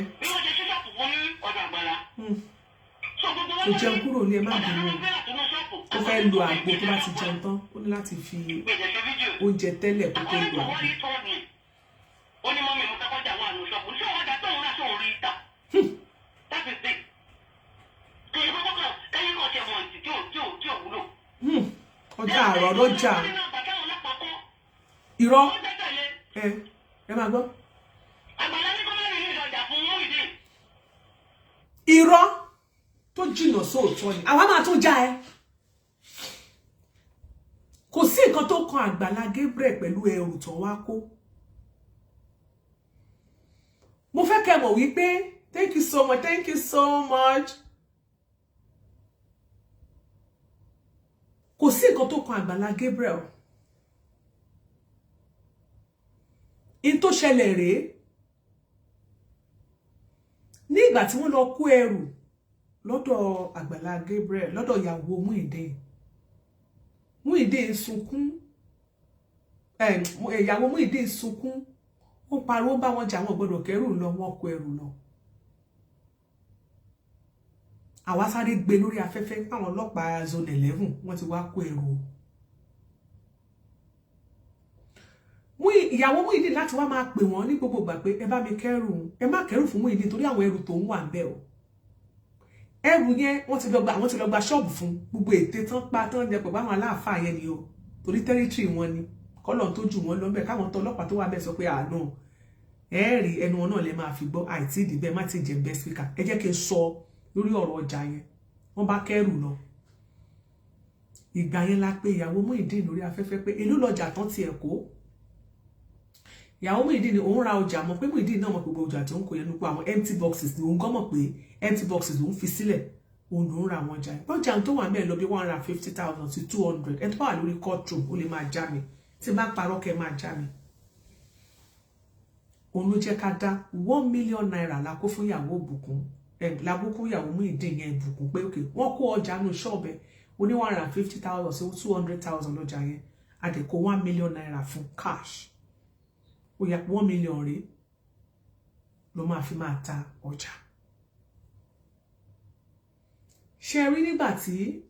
Kò jẹun kúrò ní, ẹ má bínú. Ó fẹ́ lo àgbo. Tó bá ti jẹun tán, ó ní láti fi oúnjẹ tẹ́lẹ̀ kó tó lo àgbo. Ó ní mummy, mo fẹ́ kọjá wà ní ṣọ́ọ̀bù. Ṣé ọjà tó ń rà sóun rí ta? That is it. Kì í kọ́kọ́ kàn kẹ́yìn kan ṣe wọ̀n tí ò wúlò. Ọjà àrọ̀ lọ́jà irọ́. Ẹ máa gbọ́. Àgbàlá ní kọ́mọ́rì ní ìdọ̀jà fún Muyideen. Irọ́ tó jìnnà sóòótọ́ ni àwa máa tún já ẹ. Kò sí nǹkan tó kan Àgbàlá Gabriel pẹ̀lú ẹrù tó wá kó. Mo fẹ́ kẹ́ mọ̀ wípé, thank you so much, thank you so much, kò sí nǹkan tó kan Àgbàlá Gabriel. In tó ṣẹlẹ̀ rèé. Ní ìgbà tí wọ́n lọ kó ẹrù lọ́dọ̀ Àgbàlá Gabriel, lọ́dọ̀ ìyàwó Muyideen, Muyideen sunkún, ìyàwó Muyideen sunkún, ó pariwo bá wọn jà, wọn gbọ́dọ̀ kẹrù lọ, wọn kó ẹrù lọ. Àwa sáré gbé lórí afẹ́fẹ́ àwọn ọlọ́pàá zone 11 wọ́n ti wá kó ẹrù o. Ìyàwó Muyideen láti wá máa pè wọ́n ní gbogbo ìgbà pé ẹ bá mi kẹ́rù, ẹ má kẹ́rù fún Muyideen torí àwọn ẹrù tó ń wà ń bẹ̀ o. Ẹrù yẹn wọ́n ti lọ gba, àwọn ti lọ gba ṣọ́ọ̀bù fún gbogbo ète tán pa tán jẹ pẹ̀lú àwọn aláàfáà yẹn ni o, torí territory wọn ni, kọ́lọ̀ tó jù wọ́n lọ bẹ́ẹ̀ káwọn tó ọlọ́pàá tó wà bẹ́ẹ̀ sọ pé àánú ẹ rí ẹnu wọn náà lè máa fi gbọ́ àìtí ìdìbẹ́ má ti jẹ́ best speaker. Ẹ jẹ́ kí n sọ lórí ọ̀rọ̀ ọjà yẹn, wọ́n bá kẹ́rù lọ. Ìgbà yẹn la pé ìyàwó Muyideen lórí afẹ́fẹ́ pé èló lọjà tán tiẹ̀ kó. Ìyàwó Muyideen ni òun ra ọjà, mọ̀ pé Muyideen náà mọ̀ gbogbo ọjà tó ń kó yẹn nípa àwọn empty boxes ni òun gan mọ̀ pé empty boxes lòun fi sílẹ̀, òun lòun ra àwọn ọjà yẹn. Ọjà tó wà mẹ́rin lọ bí 150,000 sí 200. Ẹni tó wà lórí courtroom ó lè máa já mi, tí bá parọ́ kẹ́ máa já mi. Òun ló jẹ́ ká dá ₦1 million la kó fún ìyàwó òbùkún, la kó fún ìyàwó Muyideen yẹn ìbùkún pé ok, wọ́n kó ọjà nù ṣọ́ọ̀bẹ ó ní 150,000 sí 200,000 lọ́jà yẹn, a dẹ̀ kó ₦1 million fún cash. Ó yá, 1 million rèé ló máa fi máa ta ọjà. Ṣe rí nígbà tí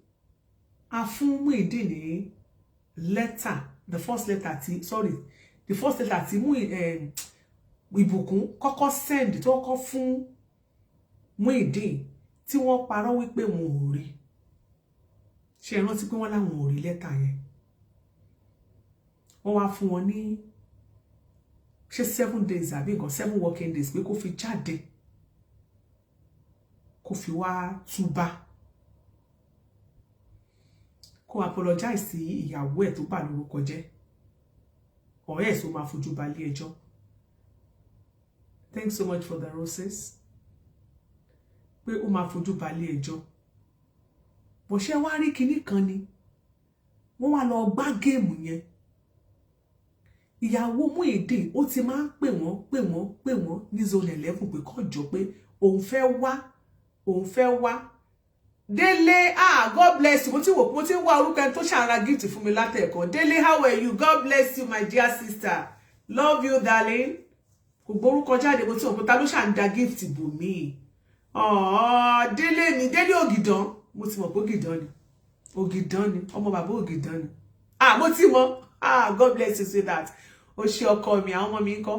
a fún Muyideen ní lẹ́tà, the first letter tí, sorry, the first letter tí mú ìbùkún kọ́kọ́ send, tó kọ́kọ́ fún Muyideen, tí wọ́n parọ́ wípé wọn ò rí. Ṣe é rántí pé wọ́n láwọn ò rí lẹ́tà yẹn? Wọ́n wá fún wọn ní ṣé 7 days àbí nǹkan, 7 working days, pé kó fi jáde, kó fi wá túbá, kó apologize sí ìyàwó ẹ̀ tó bà lórúkọ jẹ́, ọ̀rẹ́ ẹ̀ tó máa fojú balẹ̀ ẹjọ́. Thanks so much for the roses. Pé ó máa fojú balẹ̀ ẹjọ́ bó ṣe wá rí kinní kan ni wọ́n wá lọ gbá game yẹn. Ìyàwó Muyideen ó ti máa ń pè wọ́n, pè wọ́n, pè wọ́n ní zone 11 pé kó jọ, pé òun fẹ́ wá, òun fẹ́ wá. Délé, ah, God bless you. Mo ti wò, mo ti ń wá orúkọ ẹni tó ṣàrà gift fún mi látẹ̀kọ́. Délé, how are you? God bless you, my dear sister. Love you, darling. Kò gbórúkọ jáde. Mo ti wò pé ta ló ṣà ń da gift bò mí. Ọ̀ọ́, Délé mi, Délé Ògìdán. Mo ti mọ̀ pé Ògìdán ni, Ògìdán ni, ọmọ bàbá Ògìdán ni. Ah, mo ti mọ̀. Ah, God bless you, sweetheart. Ó ṣe ọkọ mi, àwọn ọmọ mi ń kọ́.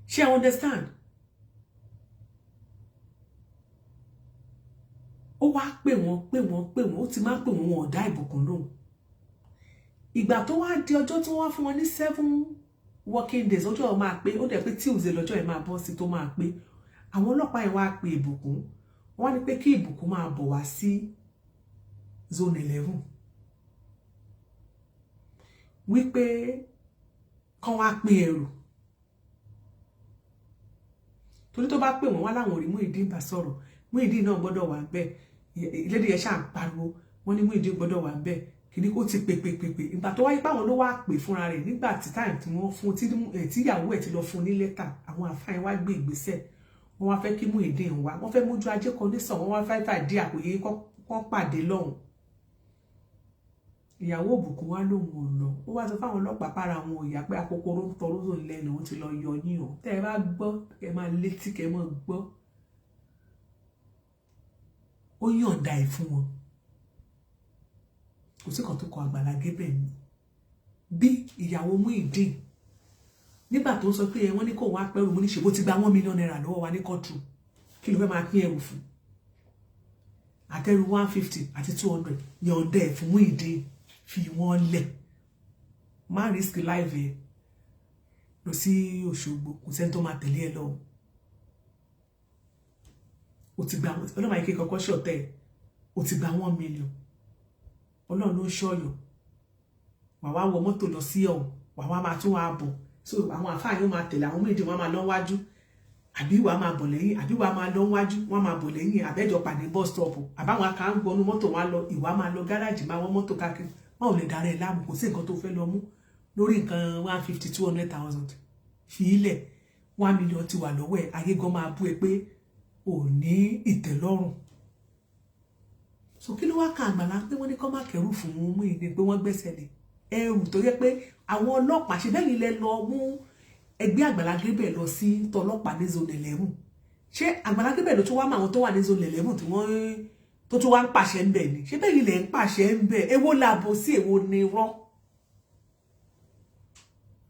Ṣé I understand? Ó wá pè wọ́n, pè wọ́n, pè wọ́n, ó ti máa ń pè wọ́n, wọn ò dá ìbùkún lóhùn. Ìgbà tó wá di ọjọ́ tí wọ́n wá fún wọn ní 7 working days, ọjọ́ yẹn máa pé, ó dẹ̀ pé Tuesday lọ́jọ́ yẹn máa bọ́ sí tó máa pé. Àwọn ọlọ́pàá yẹn wá pe ìbùkún, wọ́n ní pé kí ìbùkún máa bọ̀ wá sí zone 11, wípé kán wá pín ẹrù, torí tó bá pè wọ́n wá láwọn ò rí Muyideen bá sọ̀rọ̀, Muyideen náà gbọ́dọ̀ wà bẹ́ẹ̀. Ìlédè yẹn ṣáà ń pariwo, wọ́n ní Muyideen gbọ́dọ̀ wà bẹ́ẹ̀. Kìíní kó ti pè pè pè pè. Ìgbà tó wáyé páwọn ló wá pè fúnra rẹ̀, nígbà tí time tí wọ́n fún, tíyàwó ẹ̀ ti lọ fún ní lẹ́tà, àwọn àfáà wá gbé ìgbésẹ̀. Wọ́n wá fẹ́ kí Muyideen wá, wọ́n fẹ́ mójú ajé kan nísàn, wọ́n wá fẹ́ fàdí àpòyé kọ́ pàdé lọ́hùn. Ìyàwó òbùkún wá lòun ò lọ. Ó wá sọ fáwọn ọlọ́pàá pára àwọn òyà pé akókóró ń tọrọ sóun lẹ́nu, òun ti lọ yọ yín o. Tẹ́ ẹ bá gbọ́, kẹ́ ẹ máa létí, kẹ́ ẹ máa gbọ́. Ó yọ̀ǹda ẹ̀ fún wọn. Kò sí kan tó kọ Àgbàlá Gabriel ní bí ìyàwó Muyideen nígbà tó ń sọ pé wọ́n ní kó wá pẹ́rù. Mo ní ṣe bó ti gba ₦1 million lọ́wọ́ wa ní kọ́tù, kí ló fẹ́ máa pín ẹrù fún? Àtẹrù 150 àti 200, yọ̀ǹda ẹ̀ fún Muyideen, fi wọ́n lẹ̀, má risk life ẹ̀ lọ sí Òṣogbo. Kò sẹ́ni tó máa tẹ̀lé ẹ lọ. O ti gba, ọlọ́mọ ayé kọ́kọ́ ṣọ̀tẹ̀ ẹ̀. O ti gba 1 million, ọlọ́run ló ń ṣọ́yọ̀. Wà wá wọ mọ́tò lọ sí ọ̀hún, wà wá máa tún wá bọ̀. So àwọn àfáà yóò máa tẹ̀lé àwọn méjì, wọn máa lọ wájú, àbí wàá máa bọ̀ lẹ́yìn, àbí wàá máa lọ wájú, wọ́n máa bọ̀ lẹ́yìn, àbẹ́jọ pàdé bus stop, àbáwọn aká ń gbọnú mọ́tò wọn lọ, ìwà máa lọ gáràjì, máa wọ́n mọ́tò káàkiri. Wọn ò lè dára ẹ̀ láàmú. Kò sí nǹkan tó fẹ́ lọ mú lórí nǹkan 150, 200,000. Fi ilẹ̀. 1 million ti wà lọ́wọ́ ẹ̀, ayé gan máa bú ẹ pé ò ní ìtẹ́lọ́rùn. So kí ló wá ka Àgbàlá pé wọ́n ní kó má kẹ́rù fún Muyideen, pé wọ́n gbẹ́sẹ̀ lé ẹrù tó yẹ pé àwọn ọlọ́pàá ṣe bẹ́ẹ̀ ilẹ̀ lọ mú ẹgbẹ́ Àgbàlá Gabriel lọ sí tọlọ́pàá ní Zone 11? Ṣé Àgbàlá Gabriel ló tún wá mọ àwọn tó wà ní Zone 11 tí wọ́n tó tún wá ń pàṣẹ ń bẹ̀ ni? Ṣé bẹ́ẹ̀ ilẹ̀ ń pàṣẹ ń bẹ̀? Èwo làbò sí, èwo ni irọ́?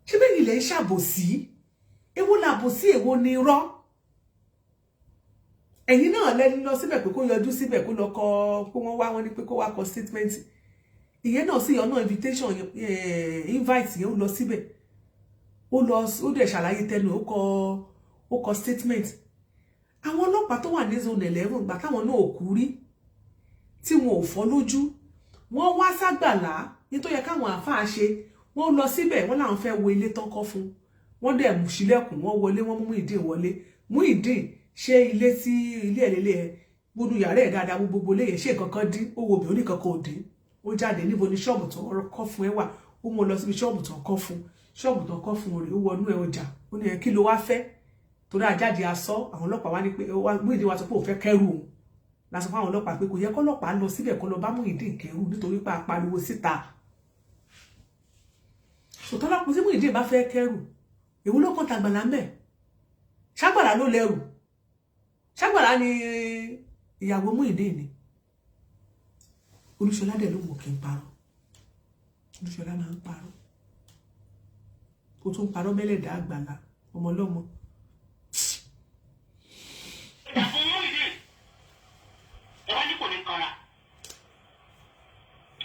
Ṣé bẹ́ẹ̀ ilẹ̀ ń ṣàbòsí? Èwo làbò sí, èwo ni irọ́? Ẹ̀yin náà lẹ́ni lọ síbẹ̀ pé kó yọjú síbẹ̀, kó lọ kọ pé wọ́n wá, wọ́n ní pé kó wá kọ statement. Ìyẹn náà sì ọ̀nà invitation, invite yẹn, ó lọ síbẹ̀, ó lọ, ó dẹ̀ ṣàlàyé tẹnu, ó kọ statement. Àwọn ọlọ́pàá tó wà ní Zone 11, gbà táwọn náà ò kú rí, tí wọn ò fọ́ lójú, wọ́n wá ságbàlá nítorí yẹ káwọn àáfàá ṣe. Wọ́n lọ síbẹ̀, wọ́n làwọn fẹ́ wo ilé tán kọ́ fún. Wọ́n dẹ̀ mú sílẹ̀kùn, wọ́n wọlé, wọ́n mú Muyideen wọlé. Muyideen, ṣé ilé tí ilé ẹ̀ lélẹ̀ ẹ̀ gbónú yàrá ẹ̀ dáadáa, gbogbo ilé yẹn, ṣé nǹkan kan dín? Ó wo obìnrin oníkan kan ò dín. Ó jáde. Níbo ni ṣọ́ọ̀bù tó kọ́ fún ẹ wà? Ó mú lọ síbi ṣọ́ọ̀bù tó kọ́ fún, ṣọ́ọ̀bù tó kọ́ fún rẹ̀. Ó wọnú ẹ ọjà, ó ní ẹ kí ló wá fẹ́? Torí àjáde asọ àwọn ọlọ́pàá wá ní pé Muyideen wá sọ pé òun fẹ́ kẹ́rù òun. La sọ fún àwọn ọlọ́pàá pé kò yẹ kọ́lọ́pàá lọ síbẹ̀ kó lọ bá Muyideen kẹ́rù, nítorí pé a pariwo síta. Sòtọ́lọ́pàá tí Muyideen bá fẹ́ kẹ́rù, èwo ló kàn tàgbàlá mẹ́? Ṣàgbàlá ló lẹ́rù? Ṣàgbàlá ni ìyàwó Muyideen ni? Olúṣọlá dẹ̀ ló mọ̀ kí n parọ́. Olúṣọlá máa ń parọ́, ó tún parọ́ mẹ́lẹ̀dá Àgbàlá ọmọ ọlọ́mọ. Ìdààmú Muyideen, ẹ wá ní kò ní kanra.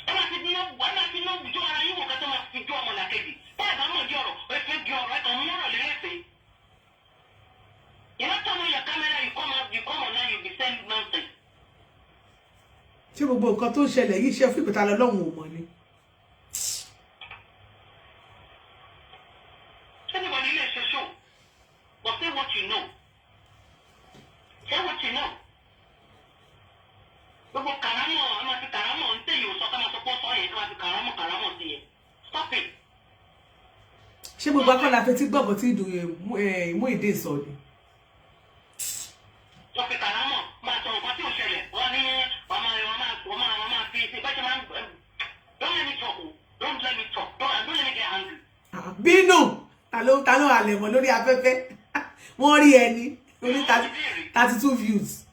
Ẹ máa fi ná jó ara yín wò kátó máa fi jó ọmọ làkejì. Báyìí bá mọ̀ di ọ̀rọ̀, ẹ fẹ́ di ọ̀rọ̀, ẹ kàn mú ọ̀rọ̀ lérèfé. You no turn on your camera, you come online, you be send nonsense. Ṣé gbogbo nǹkan tó ń ṣẹlẹ̀ yìí, ṣe fún ìpìtà lọ́lọ́run ò mọ̀ ni? Anybody lè ṣe show, but say what you know. Say what you know. Gbogbo kàrámọ̀, a máa fi kàrámọ̀ ń tẹ̀yìn òsọ ká máa sọ pọ́ sọ yẹn, ká máa fi kàrámọ̀ kàrámọ̀ sí yẹn. Stop it. Ṣé gbogbo akọ́lá fetí gbọ̀ngàn tí Muyideen sọ ni? Wọ́n fi kàrámọ̀ máa sọ nǹkan tí ò ṣẹlẹ̀. Wọ́n ní wọ́n máa fi ṣe bá ṣe máa ń. Don't let me talk o. Don't let me talk. Don't let me get angry. Ah, bínú, ta ló halẹ̀ mọ́ lórí afẹ́fẹ́? Wọ́n rí ẹni orí 32 views.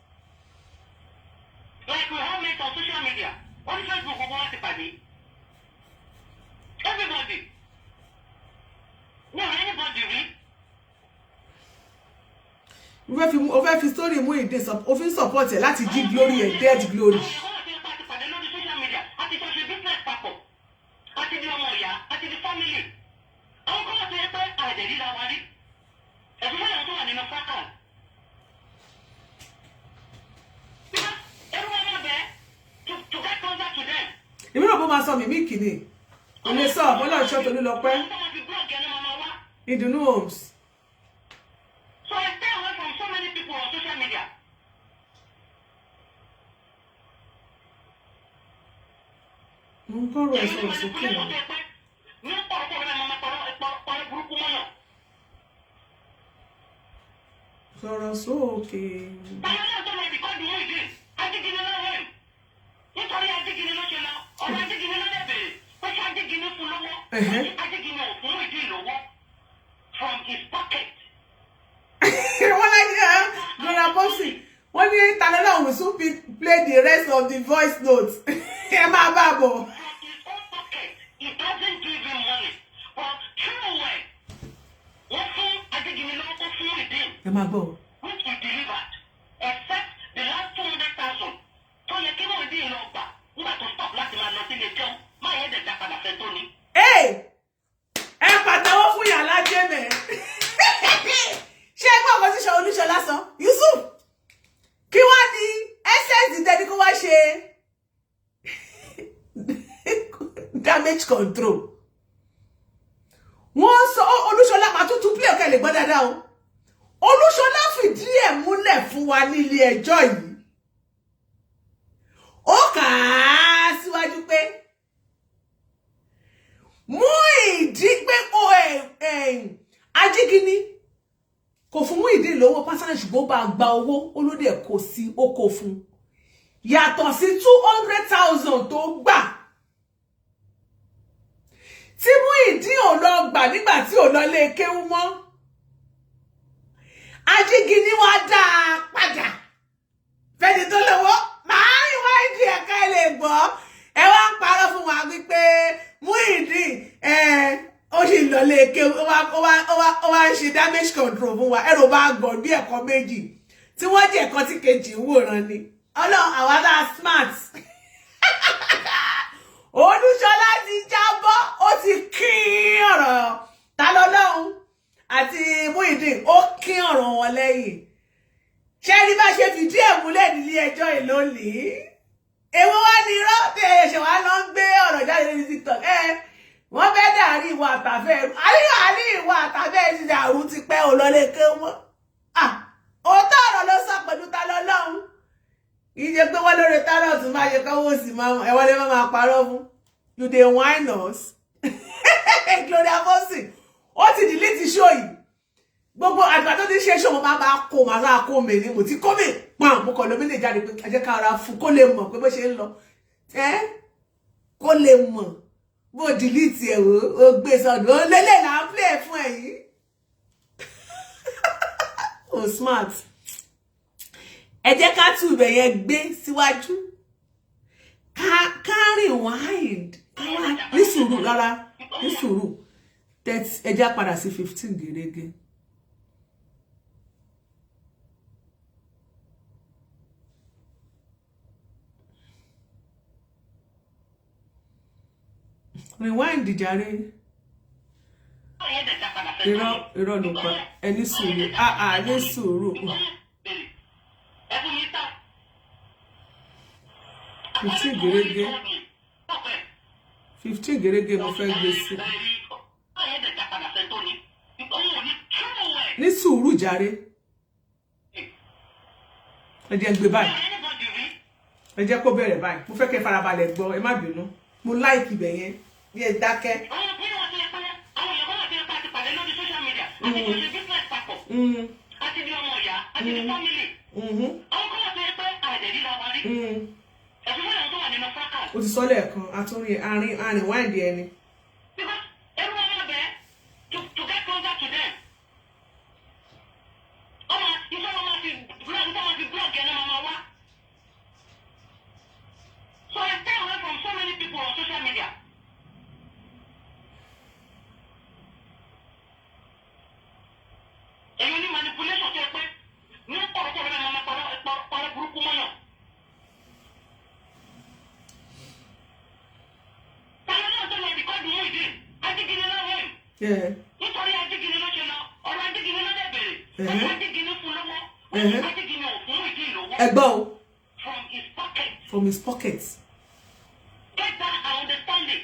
Like we all met on social media. Wọ́n ní Facebook gbogbo wa ti pàdé. Everybody. No, anybody rí. O fẹ́ fi story Muyideen, o fi ń support ẹ̀ láti jí glory ẹ̀, dead glory. Àwọn ẹ̀kọ́ àti ipa ti pàdé lórí social media. A ti jọ ṣe business papọ̀. A ti di ọmọ ìyá. A ti di family. Àwọn kan wà tó yẹ pé àdẹ̀ ríra wa rí. Ẹ̀sùn fún àwọn tó wà nínú fracas. Because everyone máa bẹ̀ to get closer to them. Èmi náà bó máa sọ mímí kìíní, kò lè sọ ọ̀pọ̀lọpọ̀ ṣọ́ Tolúlọpẹ́. Àwọn tó máa fi blog ẹni máa máa wá. Ìdùnnú Homes. So I stay away from so many people on social media. Mo ń kọ́rọ̀ ẹ̀ sọ̀rọ̀ sókè wọn. Ní pọ̀rọ̀pọ̀rọ̀ náà máa pọ̀rọ̀ burúkú mọ́yàn. Sọ̀rọ̀ sókè. Báyọ̀ náà tó lọ record Muyideen, Ajígini ló wẹ̀. Nítorí Ajígini ló ṣe lọ, ọ̀rọ̀ Ajígini ló lè bèrè. Pé ṣé Ajígini fún lówó? Ajígini ò fún Muyideen lówó from his pocket. Wọ́n láyé ẹ́ Gloria Popsy, wọ́n ní Talola will soon play the rest of the voice notes. Ẹ máa bá a bọ̀. From his own pocket, he doesn't give him money. But true way, wọ́n fún Ajígini lówó kó fún Muyideen, Ẹ máa gbọ́ o. which he delivered, except the last 200,000 tó yẹ kí Muyideen lọ gbà nígbà tó stop láti máa lọ sílé jẹun, máa yẹ dẹ̀ dá padà fẹ́ tó ní. Hey! Ẹ pàtẹ́wọ́ fún yàrá jẹ́mẹ̀. Ṣé ẹ gbọ́ ọ̀kan tí sọ Olúṣọlá sọ? Yusuf, kí wá ní essence tẹ́ni kó wá ṣe damage control? Wọ́n sọ Olúṣọlá, máa tún tún play ọ̀kẹ́ lè gbọ́ dáadáa o. Olúṣọlá fìdí ẹ̀ múlẹ̀ fún wa nílé ẹjọ́ yìí. Ó kà á síwájú pé Muyideen pé ó ẹ ẹ Ajígini Muyideen lówó pásánà, ṣùgbọ́n ó bá gba owó, ó ló dẹ̀ kó sí, ó kó fún, yàtọ̀ sí 200,000 tó gbà tí Muyideen ò lọ gbà nígbà tí ò lọ lé kéwú mọ́. Ajígini wá dá a padà fẹ́ni tó lówó. Màá rí wá ìdí ẹ̀ka ilé gbọ́. Ẹ wá ń parọ́ fún wa wípé Muyideen ó sì lọ lé kéwú, ó wá ń ṣe damage control fún wa. Ẹ̀rọ bá gbọ̀n bí ẹ̀kọ́ méjì tí wọ́n jẹ́ ẹ̀kọ́ tí kejì ń wòran ni. Ọlọ́run, àwa náà smart. Olúṣọlá ti jábọ́, ó ti kín ọ̀rọ̀ ta lọ́lọ́run àti Muyideen, ó kín ọ̀rọ̀ wọn lẹ́yìn. Ṣé ní bá ṣe fìdí ẹ̀ múlẹ̀ nílé ẹjọ́ yìí lónìí, èwo wá ní irọ́ tí ẹ ṣe wá lọ ń gbé ọ̀rọ̀ jáde lórí TikTok? Ẹ wọ́n fẹ́ dàrí ìwà àtàfẹ́ àní ìwà àtàfẹ́ ti dàrú ti pẹ́ ò lọlé ké wọ́n. Òótọ́ ọ̀rọ̀ ló sọ pẹ̀lú ta lọ́lọ́run. Kì í ṣe pé wọ́n lóore tárọ̀tù máa ṣe kọ́wọ́ sí máa ẹ wọlé máa parọ́ fún. You dey whine us. Gloria Fosi ó ti delete show yìí. Gbogbo àgbà tó ti ṣe show, mo máa kó màá sáà kó mi ní mo ti kó mi pam, mo kàn lómi lè jáde pé ẹ jẹ́ ká ara fún kó lè mọ̀ pé bó ṣe ń lọ, ẹ kó lè mọ̀. Bó delete ẹ̀ wò ó gbé sọdún ó lélẹ̀ là ń play fún ẹ yìí. Oh, smart. Ẹ jẹ́ ká tún ibẹ̀ yẹn gbé síwájú, ká rewind, ní sùúrù, rárá, ní sùúrù. Ẹ jẹ́ padà sí 15 gẹ́gẹ́. Rewind jàre. Irọ́, irọ́ ló pa. Ẹ ní sùúrù, àà ní sùúrù. 15 gẹ́gẹ́, 15 gẹ́gẹ́ mo fẹ́ gbé sí. Ní sùúrù jàre, ẹ jẹ́ gbé báyìí, ẹ jẹ́ kó bẹ̀rẹ̀ báyìí. Mo fẹ́ kẹ́ farabalẹ̀ gbọ́, ẹ má bínú. Mo like ibẹ̀ yẹn bí ẹ dákẹ́. O ti sọ lẹ́ẹ̀kan, àtúnrin àárín àárín wáìndì ẹni. Nítorí Ajígini ló ṣe lọ, ọ̀rọ̀ Ajígini ló dẹ̀ bèrè. Ọ̀rọ̀ Ajígini fún lọ́wọ́, Ajígini ò fún ìdí lọ́wọ́. Ẹ gbọ́ o. From his pocket. From his pocket. Get that understanding.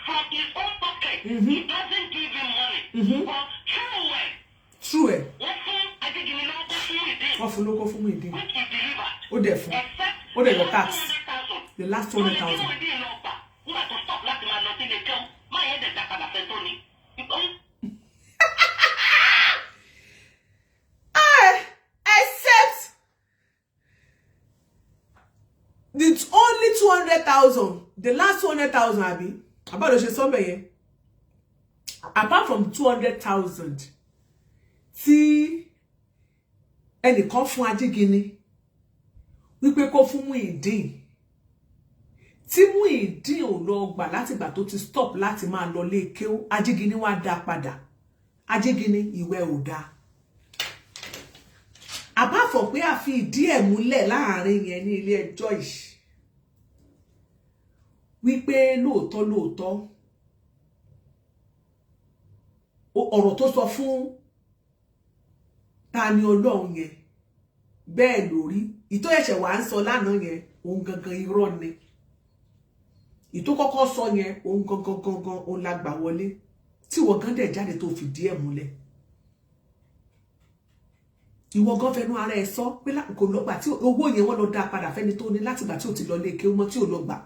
From his own pocket. He doesn't give him money. But true way. True ẹ̀. Wọ́n fún Ajígini lọ́wọ́ kó fún ìdí. Wọ́n fún lóko fún ìdí. Which he delivered. Ó dẹ̀ fún. Except Ó dẹ̀ yọ tax. The last 200,000. Except the only 200,000, the last 200,000, abi about ṣe sọ bẹ́ẹ̀ yẹn. Apart from 200,000 tí ẹnìkan fún Ajígini wípé kó fún Muyideen, tí Muyideen ò lọ gbà látìgbà tó ti stop láti máa lọ lé kéwú, Ajígini wá dá padà. Ajígini, ìwẹ̀ ò dáa. Apart from pé a fi ìdí ẹ̀ múlẹ̀ láàrin yẹn ní ilé ẹjọ́ yìí wípé lóòótọ́ lóòótọ́ ọ̀rọ̀ tó sọ fún Tani Olohun yẹn bẹ́ẹ̀ lórí ìtọ́ ẹ̀ṣẹ̀ wà ń sọ lánàá yẹn, òun gangan irọ́ ni. Ìtọ́ kọ́kọ́ sọ yẹn, òun gangan gangan òun la gbà wọlé tí ìwọ gan dẹ̀ jáde tó fìdí ẹ̀ múlẹ̀. Ìwọ gan fẹnu ara ẹ sọ pé kò lọ gbà tí owó yẹn wọ́n lọ dá padà fẹ́ni tó ní látìgbà tí ò ti lọ lé kéwú mọ́, tí ò lọ gbà.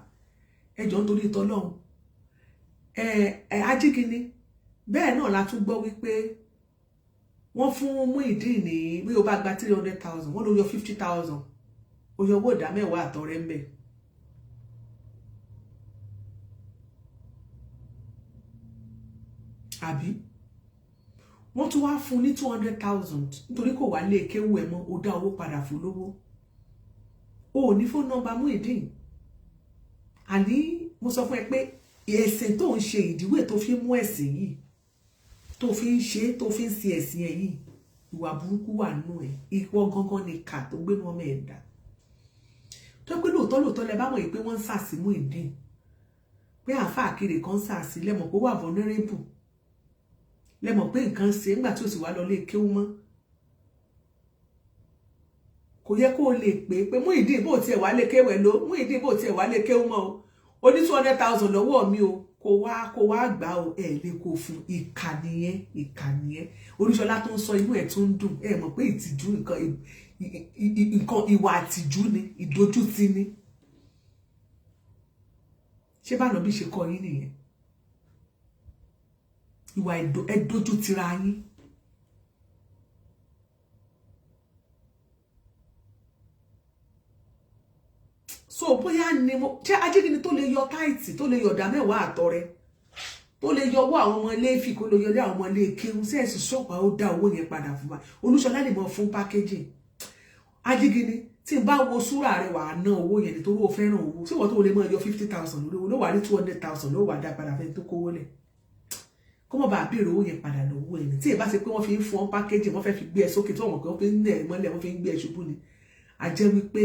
Ẹ jọ̀ọ́, nítorí ìtọ́lọ́hún, Ẹ ẹ Ajígini, bẹ́ẹ̀ náà la tún gbọ́ wípé wọ́n fún Muyideen ní bí o bá gba 300,000, wọ́n ló yọ 50,000, ó yọ owó ìdá mẹ́wàá àtọrẹ ń bẹ̀. Àbí wọ́n tún wá fún ní 200,000 nítorí kò wá lé kéwú ẹ̀ mọ́, ó dá owó padà fún lówó. O ò ní phone number Muyideen. Àní mo sọ fún ẹ pé ẹ̀sìn tó ń ṣe, ìdíwé tó fi ń mú ẹ̀sìn yìí, tó fi ń ṣe, tó fi ń sin ẹ̀sìn ẹ̀ yìí, ìwà burúkú wà nù ẹ̀. Ìwọ gangan ni kà tó gbénu ọmọ ẹ̀ dà tó pé lóòótọ́ lóòótọ́ lẹ bá mọ̀ yìí pé wọ́n ń sàsí Muyideen, pé àáfàá kiri kan ń sàsí, lẹ́mọ̀ pé ó wà vulnerable, lẹ́mọ̀ pé nǹkan ṣe nígbà tí ò sì wá lọ lé kéwú mọ́. Kò yẹ kó o lè pè é pé Muyideen, bó tiẹ̀ wá lé kéwú ẹ̀ ló, Muyideen, bó tiẹ̀ wá lé kéwú mọ́ o, ó ní 200,000 lọ́wọ́ mi o, kó wá gbà o. Ẹ̀ lè kó fún. Ìkà nìyẹn, ìkà nìyẹn. Olúṣọlá tó ń sọ, inú ẹ̀ tó ń dùn. Ẹ mọ̀ pé ìtìjú, nǹkan nǹkan ìwà àtìjú ni, ìdójútì ni. Ṣé bá nàbí ṣe kọ yín nìyẹn? Ìwà ẹdójútira yín. So bóyá ni mo ṣé Ajígini tó lè yọ tithe, tó lè yọ ọ̀dà mẹ́wàá àtọrẹ, tó lè yọ owó àwọn ọmọ ilé ìfì, kó lè yọ ilé àwọn ọmọ ilé kéwú sí ẹ̀sìn ṣọ́pàá, ó dá owó yẹn padà fún wa. Olúṣọlá lè mọ fún packaging. Ajígini, tí n bá wo súrà rẹ, wà á ná owó yẹn nítorí o fẹ́ràn owó. Ṣé wọ́n tó lè mọ yọ 50,000 lórí owó ló wà ní 200,000 ló wà dá padà fẹ́ tó kówó lẹ̀, kó mọ̀ bá béèrè owó yẹn padà lọ́wọ́ ẹni tí ì bá ṣe pé wọ́n fi ń fún ọ́n packaging, wọ́n fẹ́ fi gbé ẹ sókè, tí wọ́n mọ̀ pé wọ́n fi ń nẹ̀ ẹ́ mọ́lẹ̀, wọ́n fi ń gbé ẹ ṣubú ni. A jẹ́ wípé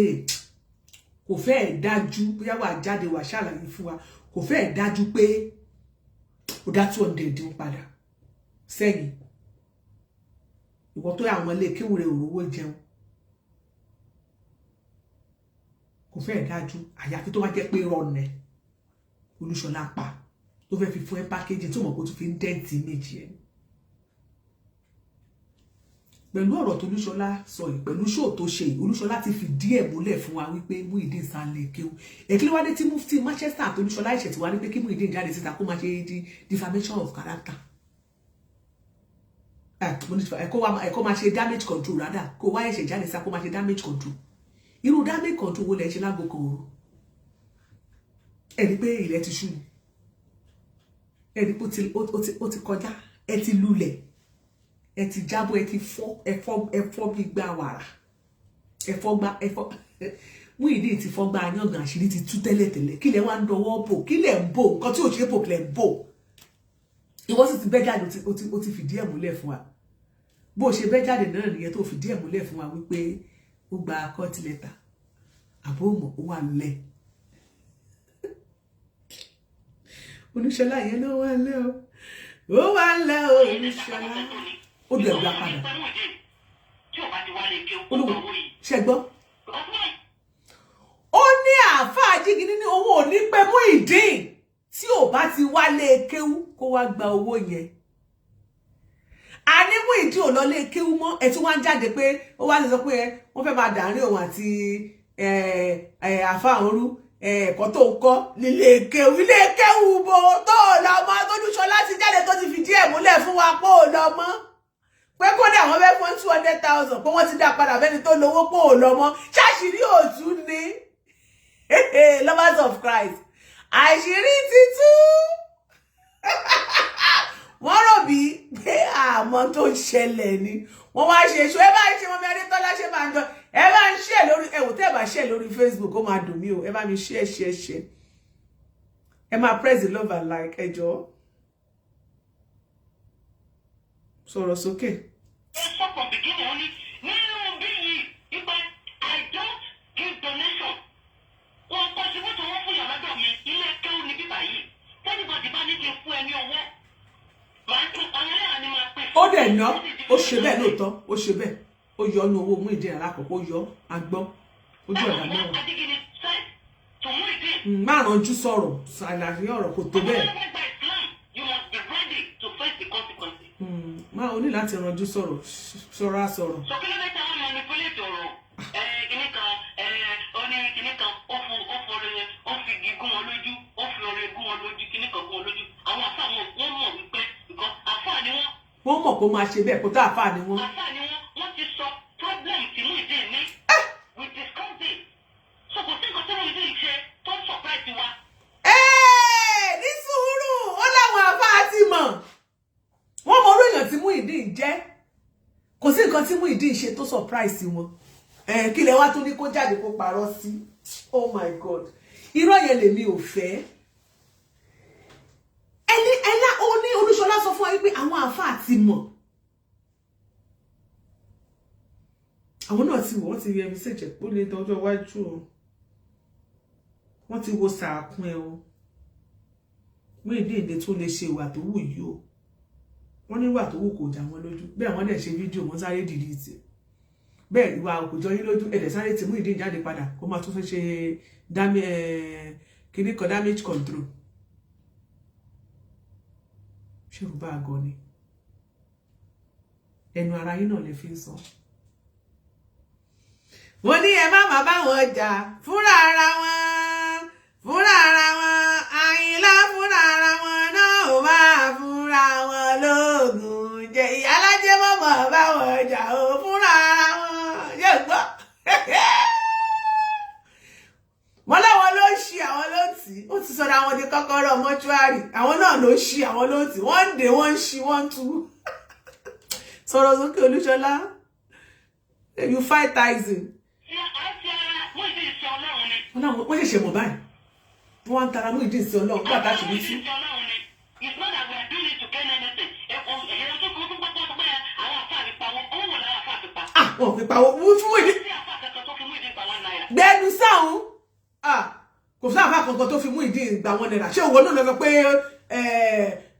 kò fẹ́ẹ̀ dájú bóyá wà jáde wà ṣàlàyé fún wa. Kò fẹ́ẹ̀ dájú pé ó dá 200 dín padà sẹ́yìn. Ìwọ tó àwọn ilé kéwù rẹ̀ òrówó jẹun, kò fẹ́ẹ̀ dájú, àyàfi tó bá jẹ́ pé rọ̀nẹ̀ Olúṣọlá pa tó fẹ́ fi fún ẹ packaging, tó mọ̀ kó tún fi ń dent méjì ẹ̀ pẹ̀lú ọ̀rọ̀ tó Olúṣọlá sọ yìí, pẹ̀lú show tó ṣe yìí. Olúṣọlá ti fi díẹ̀ múlẹ̀ fún wa wípé Muyideen Sanle kéwú. Èkí ló wá dé tí Mufti Manchester àti Olúṣọlá ìṣẹ̀ tí wá ní pé kí Muyideen jáde síta kó máa ṣe di defamation of character, ẹ̀kọ́ máa ṣe damage control rádà, kó wá ẹ̀ṣẹ̀ jáde síta kó máa ṣe damage control? Irú damage control wo lẹ ṣe lágbo kan òru? Ẹ rí pé ilẹ̀ ti ṣú ni. Ẹ rí pé ó ti kọjá, ẹ ti lulẹ̀, ẹ ti jábọ́, ẹ ti fọ́, ẹ fọ́, ẹ fọ́ bí gbá wàrà, ẹ fọ́ gbá, ẹ fọ́. Muyideen ti fọ́ gbá yàngàn, àṣírí ti tú tẹ́lẹ̀tẹ́lẹ̀. Kí lẹ wá ń dọwọ́ bò? Kí lẹ ń bò? Nǹkan tí ò ṣe é bò, kí lẹ ń bò? Ìwọ sì ti bẹ́ jáde, ó ti fìdí ẹ̀ múlẹ̀ fún wa. Bó ṣe bẹ́ jáde náà nìyẹn tó fìdí ẹ̀ múlẹ̀ fún wa wípé ó gba court letter. Àbó mọ̀ ó wà lẹ̀. Olúṣọlá yẹn ló wà lẹ́ o, ó wà lẹ́ o. Olúṣọlá ó dẹ̀ gbà padà. Olùwò ṣe gbọ́, ó ní àáfàá Ajígini ní owó ò ní pẹ́ Muyideen tí ò bá ti wálé kéwú kó wá gba owó yẹn. Àní Muyideen ò lọ lé kéwú mọ́. Ẹ tún wá ń jáde pé ó wá sọ pé ẹ wọ́n fẹ́ máa dàárín òun àti àáfàá òru. Ẹ̀kọ́ tó ń kọ́ nílé kéwú, ilé kéwú bo tó lọ mọ́? Tójúṣọlá ti jáde tó ti fìdí ẹ̀ múlẹ̀ fún wa pé ò lọ mọ́, pé kódà wọ́n fẹ́ fún 200,000, pé wọ́n ti dá padà fẹ́ni tó lówó, pé ò lọ mọ́. Ṣáṣìírí òtún ni. Lovers of Christ, àṣírí ti tú. Wọ́n rò bí pé àmọ́ tó ń ṣẹlẹ̀ ni wọ́n wá ṣe èso. Ẹ bá ń ṣe mọ́mí Adétọ́lá ṣe máa ń jọ. Ẹ bá ń ṣe lórí ẹ̀wò, tẹ́ ẹ bá ṣe lórí Facebook, ó máa dùn mí o. Ẹ bá mi ṣe ṣe ṣe, ẹ máa press the love and like. Ẹ jọ̀ọ́, sọ̀rọ̀ sókè. Ó sọ from beginning, ó ní nínú bí yìí wípé I don't give donation. Wọn contribute owó fún yàrá lọ́dọ̀ mi. Ilé kéwù ní bíbà yìí. Anybody bá ní kí n fún ẹ ní owó, màá tún àwọn ẹlẹ́yà ni máa pè. Ó dẹ̀ ná, ó ṣe bẹ́ẹ̀ lóòótọ́, ó ṣe bẹ́ẹ̀. Ó yọ ọ́nú owó Muyideen alákọ̀ọ́kọ́, ó yọ agbọ́ ojú ọ̀dà mẹ́wàá. Ajígini said to Muyideen. Má ránjú sọ̀rọ̀, ṣàlàyé ọ̀rọ̀ kò tó bẹ́ẹ̀. When you gba Islam, you must be ready to face the consequences. Má o ní láti ranjú sọ̀rọ̀, ṣọ́ra sọ̀rọ̀. Sọ kí ló dé táwọn manipulate ọ̀rọ̀ ẹ? Kinní kan ẹ, ó ní kinní kan, ó fún, ó fọrọ yẹn, ó fi igi gún wọn lójú, ó fi ọrẹ gún wọn lójú, kinní kan gún wọn lójú. Àwọn kó máa ṣe bẹ́ẹ̀, kó tó àfáà ni wọ́n. Àfáà ni wọ́n, wọ́n ti sọ problem tí Muyideen ní. We discussed it. So kò sí nǹkan tí Muyideen ṣe tó ń surprise wa. Ẹ́ẹ̀, ní sùúrù, ó láwọn àfáà ti mọ̀, wọ́n mọ orú èèyàn tí Muyideen jẹ́. Kò sí nǹkan tí Muyideen ṣe tó surprise wọn. Ẹ̀ kí lẹ wá tún ní kó jáde kó parọ́ sí? Oh my God, irọ́ yẹn lèmi ò fẹ́. Ẹni ẹlá ó ní Olúṣọlá sọ fún wa wípé àwọn àfáà ti mọ̀, àwọn náà ti wò, wọ́n ti rí ẹbí ṣèjẹ́ pé ó lè dọjọ́ iwájú o, wọ́n ti wo sàákún ẹ o, Muyideen tó lè ṣe ìwà tó wù yìí o, wọ́n ní ìwà tó wù kò já wọn lójú. Bẹ́ẹ̀ wọ́n dẹ̀ ṣe fídíò, wọ́n sáré dìlítì. Bẹ́ẹ̀ ìwà kò jọ yín lójú, ẹ̀dẹ̀ sáré tí Muyideen jáde padà kó máa tún fẹ́ ṣe kíní kan, damage control. Ṣé kò bá a gan ni? Ẹnu ara yín náà lè fi ń sọ. Wọ́n ní ẹ má má bá wọn jà fúnra ara wọn, fúnra ara wọn, Àyìnlá, fúnra ara wọn náà ò máa fúnra wọn lóògùn jẹ. Ìyálájẹ mọ̀mọ́ bá wọn jà ó, fúnra ara wọn yóò gbọ́. Wọ́n láwọn ló ń ṣí, àwọn ló ń tì í. Ó ti sọ̀rọ̀ àwọn di kọ́kọ́rọ́ mọ́ṣúárì. Àwọn náà ló ń ṣí, àwọn ló ń tì. Wọ́n ń dè, wọ́n ń ṣí, wọ́n ń tú. Sọ̀rọ̀ sókè, Olúṣọlá, you fight Tyson. Ṣé à ń fi ara Muyideen sí Ọlọ́run ni? Wọ́n náà wọ́n ṣẹ̀ṣẹ̀ mọ̀ báyìí, wọ́n wá ń tara Muyideen sí Ọlọ́run nígbà tá a ṣe ní tú. Muyideen sí Ọlọ́run ni. It's not that we are doing it to gain anything. Ẹ̀kọ́ tó kún fún pápá pé àwọn àfáà fi pa wọn. Owó wo làwọn àfáà fi pa? Ah, wọn ò fi pa owó fún Muyideen. Sí àfáà kankan tó fi Muyideen gba ₦1. Gbẹnu sáhùn. Ah, kò sí àfáà kankan tó fi Muyideen gba ₦1. Ṣé òwò náà lọ sọ pé ẹ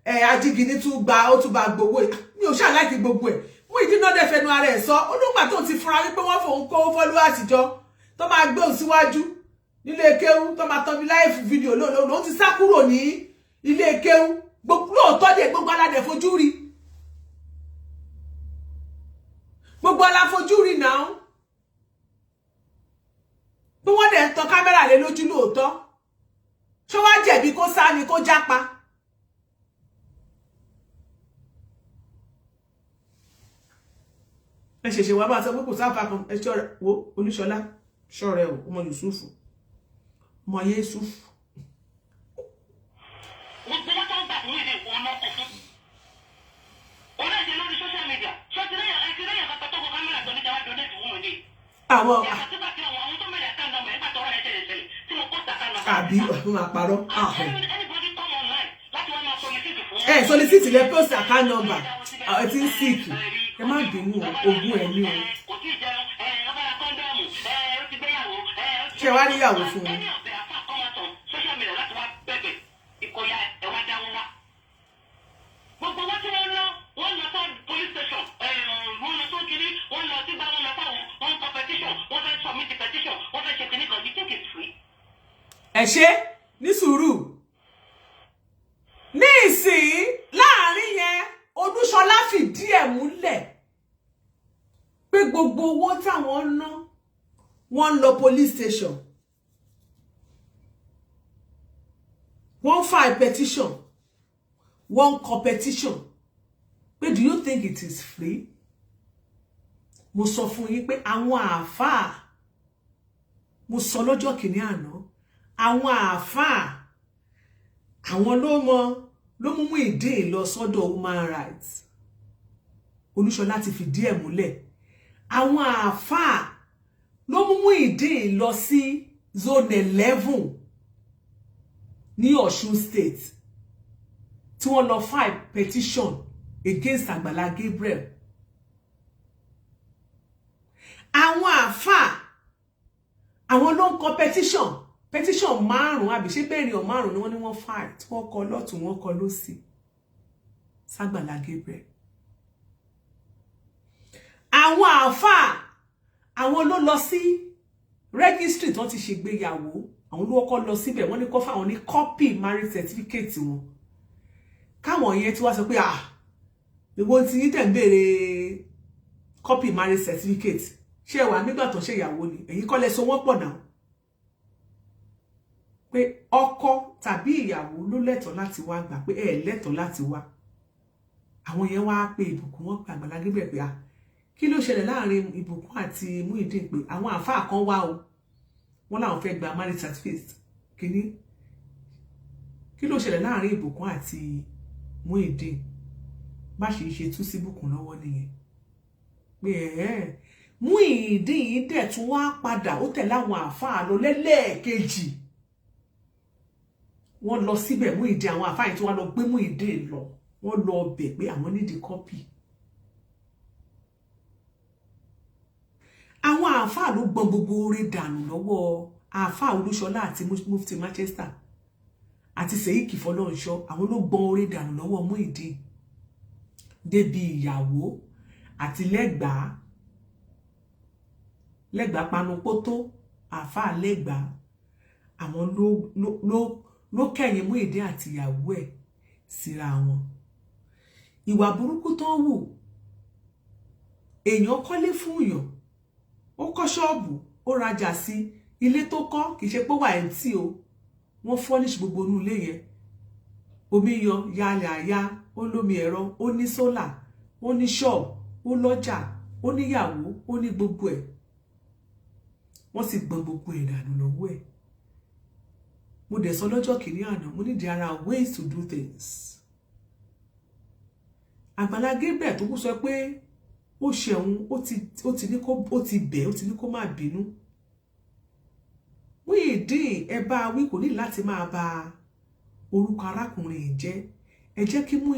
ẹ ajígini tún gba, ó tún bá gbowó ẹ? Mi ò ṣáà láìkí gbogbo ẹ. Muyideen náà dẹ̀ fẹnu ara ẹ̀ sọ ó nígbà tó ti fúnra wípé wọ́n fòun kó fọ́lú àtijọ́ tó máa gbé òun síwájú nílé kéwú, tó máa tán bí live video lóòótọ́, lòun ti sá kúrò ní ilé kéwú lóòótọ́ dẹ̀. Gbogbo aládẹ̀ fojú rí, gbogbo aláfojú rí náà bí wọ́n dẹ̀ ń tan kámẹ́rà lé lójú lóòótọ́. Ṣé wá jẹ̀bi kó sá ni kó jápa? Ẹ ṣẹ̀ṣẹ̀ wá bá a sọ pé kò sáfà kan. Ẹ ṣọ́ra wo, Olúṣọlá, ṣọ́ra ẹ o, ọmọ Yusufu, ọmọ Yéṣufu. Gbogbo wọn tó ń gbà fún Muyideen, òun náà kọ fún. Òun náà ṣe lórí social media. Ṣé o ti lẹ́yìn ẹ ti lẹ́yìn kankan tó kọ kámẹ́rà tó ní jẹ́ wá donate fún Muyideen? Àwọn Yàtọ̀ sígbà tí àwọn tó mẹ́rin account number nígbà tọ́rọ̀ ẹ̀ ṣẹlẹ̀ ṣẹlẹ̀ tí mo post account number. Àbí wọ́n máa parọ́ ahọ́n. Anybody come online láti wá máa solicit fún. Ẹ solicit lẹ post account number, ẹ ti ń sick. Ẹ má bínú o, ogún ẹ ní o. Kò tí ì jẹun, ẹ ọba ra condom, ẹ ó ti gbéyàwó, ẹ ó ti. Ṣé wàá níyàwó fún un? Ẹni ọ̀bẹ àfa come out on social media láti wá bẹ̀bẹ̀ ìkọyà ẹ wá dáwọ́ wá. Gbogbo wọn tí wọ́n lọ, wọ́n lọ sí police station, wọ́n lọ sí kiri, wọ́n lọ sígbà, wọ́n lọ sáwọn, wọ́n ń kọ petition, wọ́n fẹ́ submit petition, wọ́n fẹ́ ṣe kìnnìkan. You think it's free? Ẹ ṣe ní sùúrù ní ìsìn. Láàrin yẹn, Olúṣọlá fìdí ẹ̀ múlẹ̀ pé gbogbo owó táwọn ń ná, wọ́n ń lọ police station, wọ́n file petition, wọ́n kọ petition pé do you think it is free? Mo sọ fún yín pé àwọn àáfàá, mo sọ lọ́jọ́ kìíní àná, àwọn àáfàá, àwọn ló mọ ló mú Muyideen lọ sọ́dọ̀ human rights. Olúṣọlá ti fìdí ẹ̀ múlẹ̀, àwọn àáfàá ló mú Muyideen lọ sí Zone 11 ní Ọ̀ṣun State tí wọ́n lọ file petition against Àgbàlá Gabriel. Àwọn àáfàá, àwọn ló ń kọ petition, petition márùn àbí ṣé bẹ́ẹ̀rin ọ̀ márùn ni wọ́n ní wọ́n file, tí wọ́n kọ lọ́tún, wọ́n kọ lọ́sì ságbàlá Gabriel. Àwọn àáfàá, àwọn ló lọ sí registry tí wọ́n ti ṣègbéyàwó. Àwọn ló kọ́kọ́ lọ síbẹ̀. Wọ́n ní kó fáwọn ní copy marriage certificate wọn, káwọn yẹn tí wọ́n sọ pé, ah, ìwọ tí yín tẹ̀ ń béèrè copy marriage certificate, ṣé ẹ wà nígbà tó ṣe ìyàwó ni? Èyí kọ́ lẹ so wọ́n pọ̀ náà, pé ọkọ tàbí ìyàwó ló lẹ́tọ̀ọ́ láti wá gbà, pé ẹ lẹ́tọ̀ọ́ láti wá. Àwọn yẹn wá pé Ìbùkún, wọn pe Àgbàlá Gabriel pé, à, kí ló ṣẹlẹ̀ láàrin Ìbùkún àti Muyideen? Pé àwọn àáfàá kan wá o, wọ́n làwọn fẹ́ gba marriage certificate kínní. Kí ló ṣẹlẹ̀ láàrin Ìbùkún àti Muyideen? Bá ṣe ṣe tú sí Ìbùkún lọ́wọ́ nìyẹn pé ẹ̀ẹ́ Muyideen dẹ̀ tún wá padà, ó tẹ̀lé àwọn àáfàá lọ lẹ́lẹ́ẹ̀kejì. Wọ́n lọ síbẹ̀, Muyideen, àwọn àáfàá yìí tí wọ́n lọ gbé Muyideen lọ, wọ́n lọ bẹ̀ pé àwọn nídìí copy. Àwọn àáfàá ló gbọ́n gbogbo oore dànù lọ́wọ́ àáfàá Olúṣọlá àti Mufti Manchester àti Sèyíkì Fọlọ́runṣọ́. Àwọn ló gbọ́n oore dànù lọ́wọ́ Muyideen débi ìyàwó àti lẹ́gbàá lẹ́gbàá panupótó àáfàá lẹ́gbàá. Àwọn ló ló ló kẹ̀yìn Muyideen àti ìyàwó ẹ̀ síra wọn. Ìwà burúkú tó ń wù, èèyàn kọ́lé fún èèyàn, ó kọ́ ṣọ́ọ̀bù, ó rajà sí ilé tó kọ́, kì í ṣe pé wà empty o. Wọ́n furnish gbogbo inú ilé yẹn, omi yan yálẹ̀ àyà, ó lómi ẹ̀rọ, ó ní solar, ó ní ṣọ́ọ̀bù, ó lọ́jà, ó níyàwó, ó ní gbogbo ẹ̀. Wọ́n sì gbọ́n gbogbo ẹ̀ dànù lọ́wọ́ ẹ̀. Mo dẹ̀ sọ lọ́jọ́ kìíní àná, mo ní there are ways to do things. Àgbàlá Gabriel tó kú sọ pé ó ṣẹ̀hun, ó ti ní kó, ó ti bẹ̀, ó ti ní kó má bínú. Muyideen, ẹ bá wí, kò ní láti máa ba orúkọ arákùnrin yìí jẹ́. Ẹ jẹ́ kí Muyideen.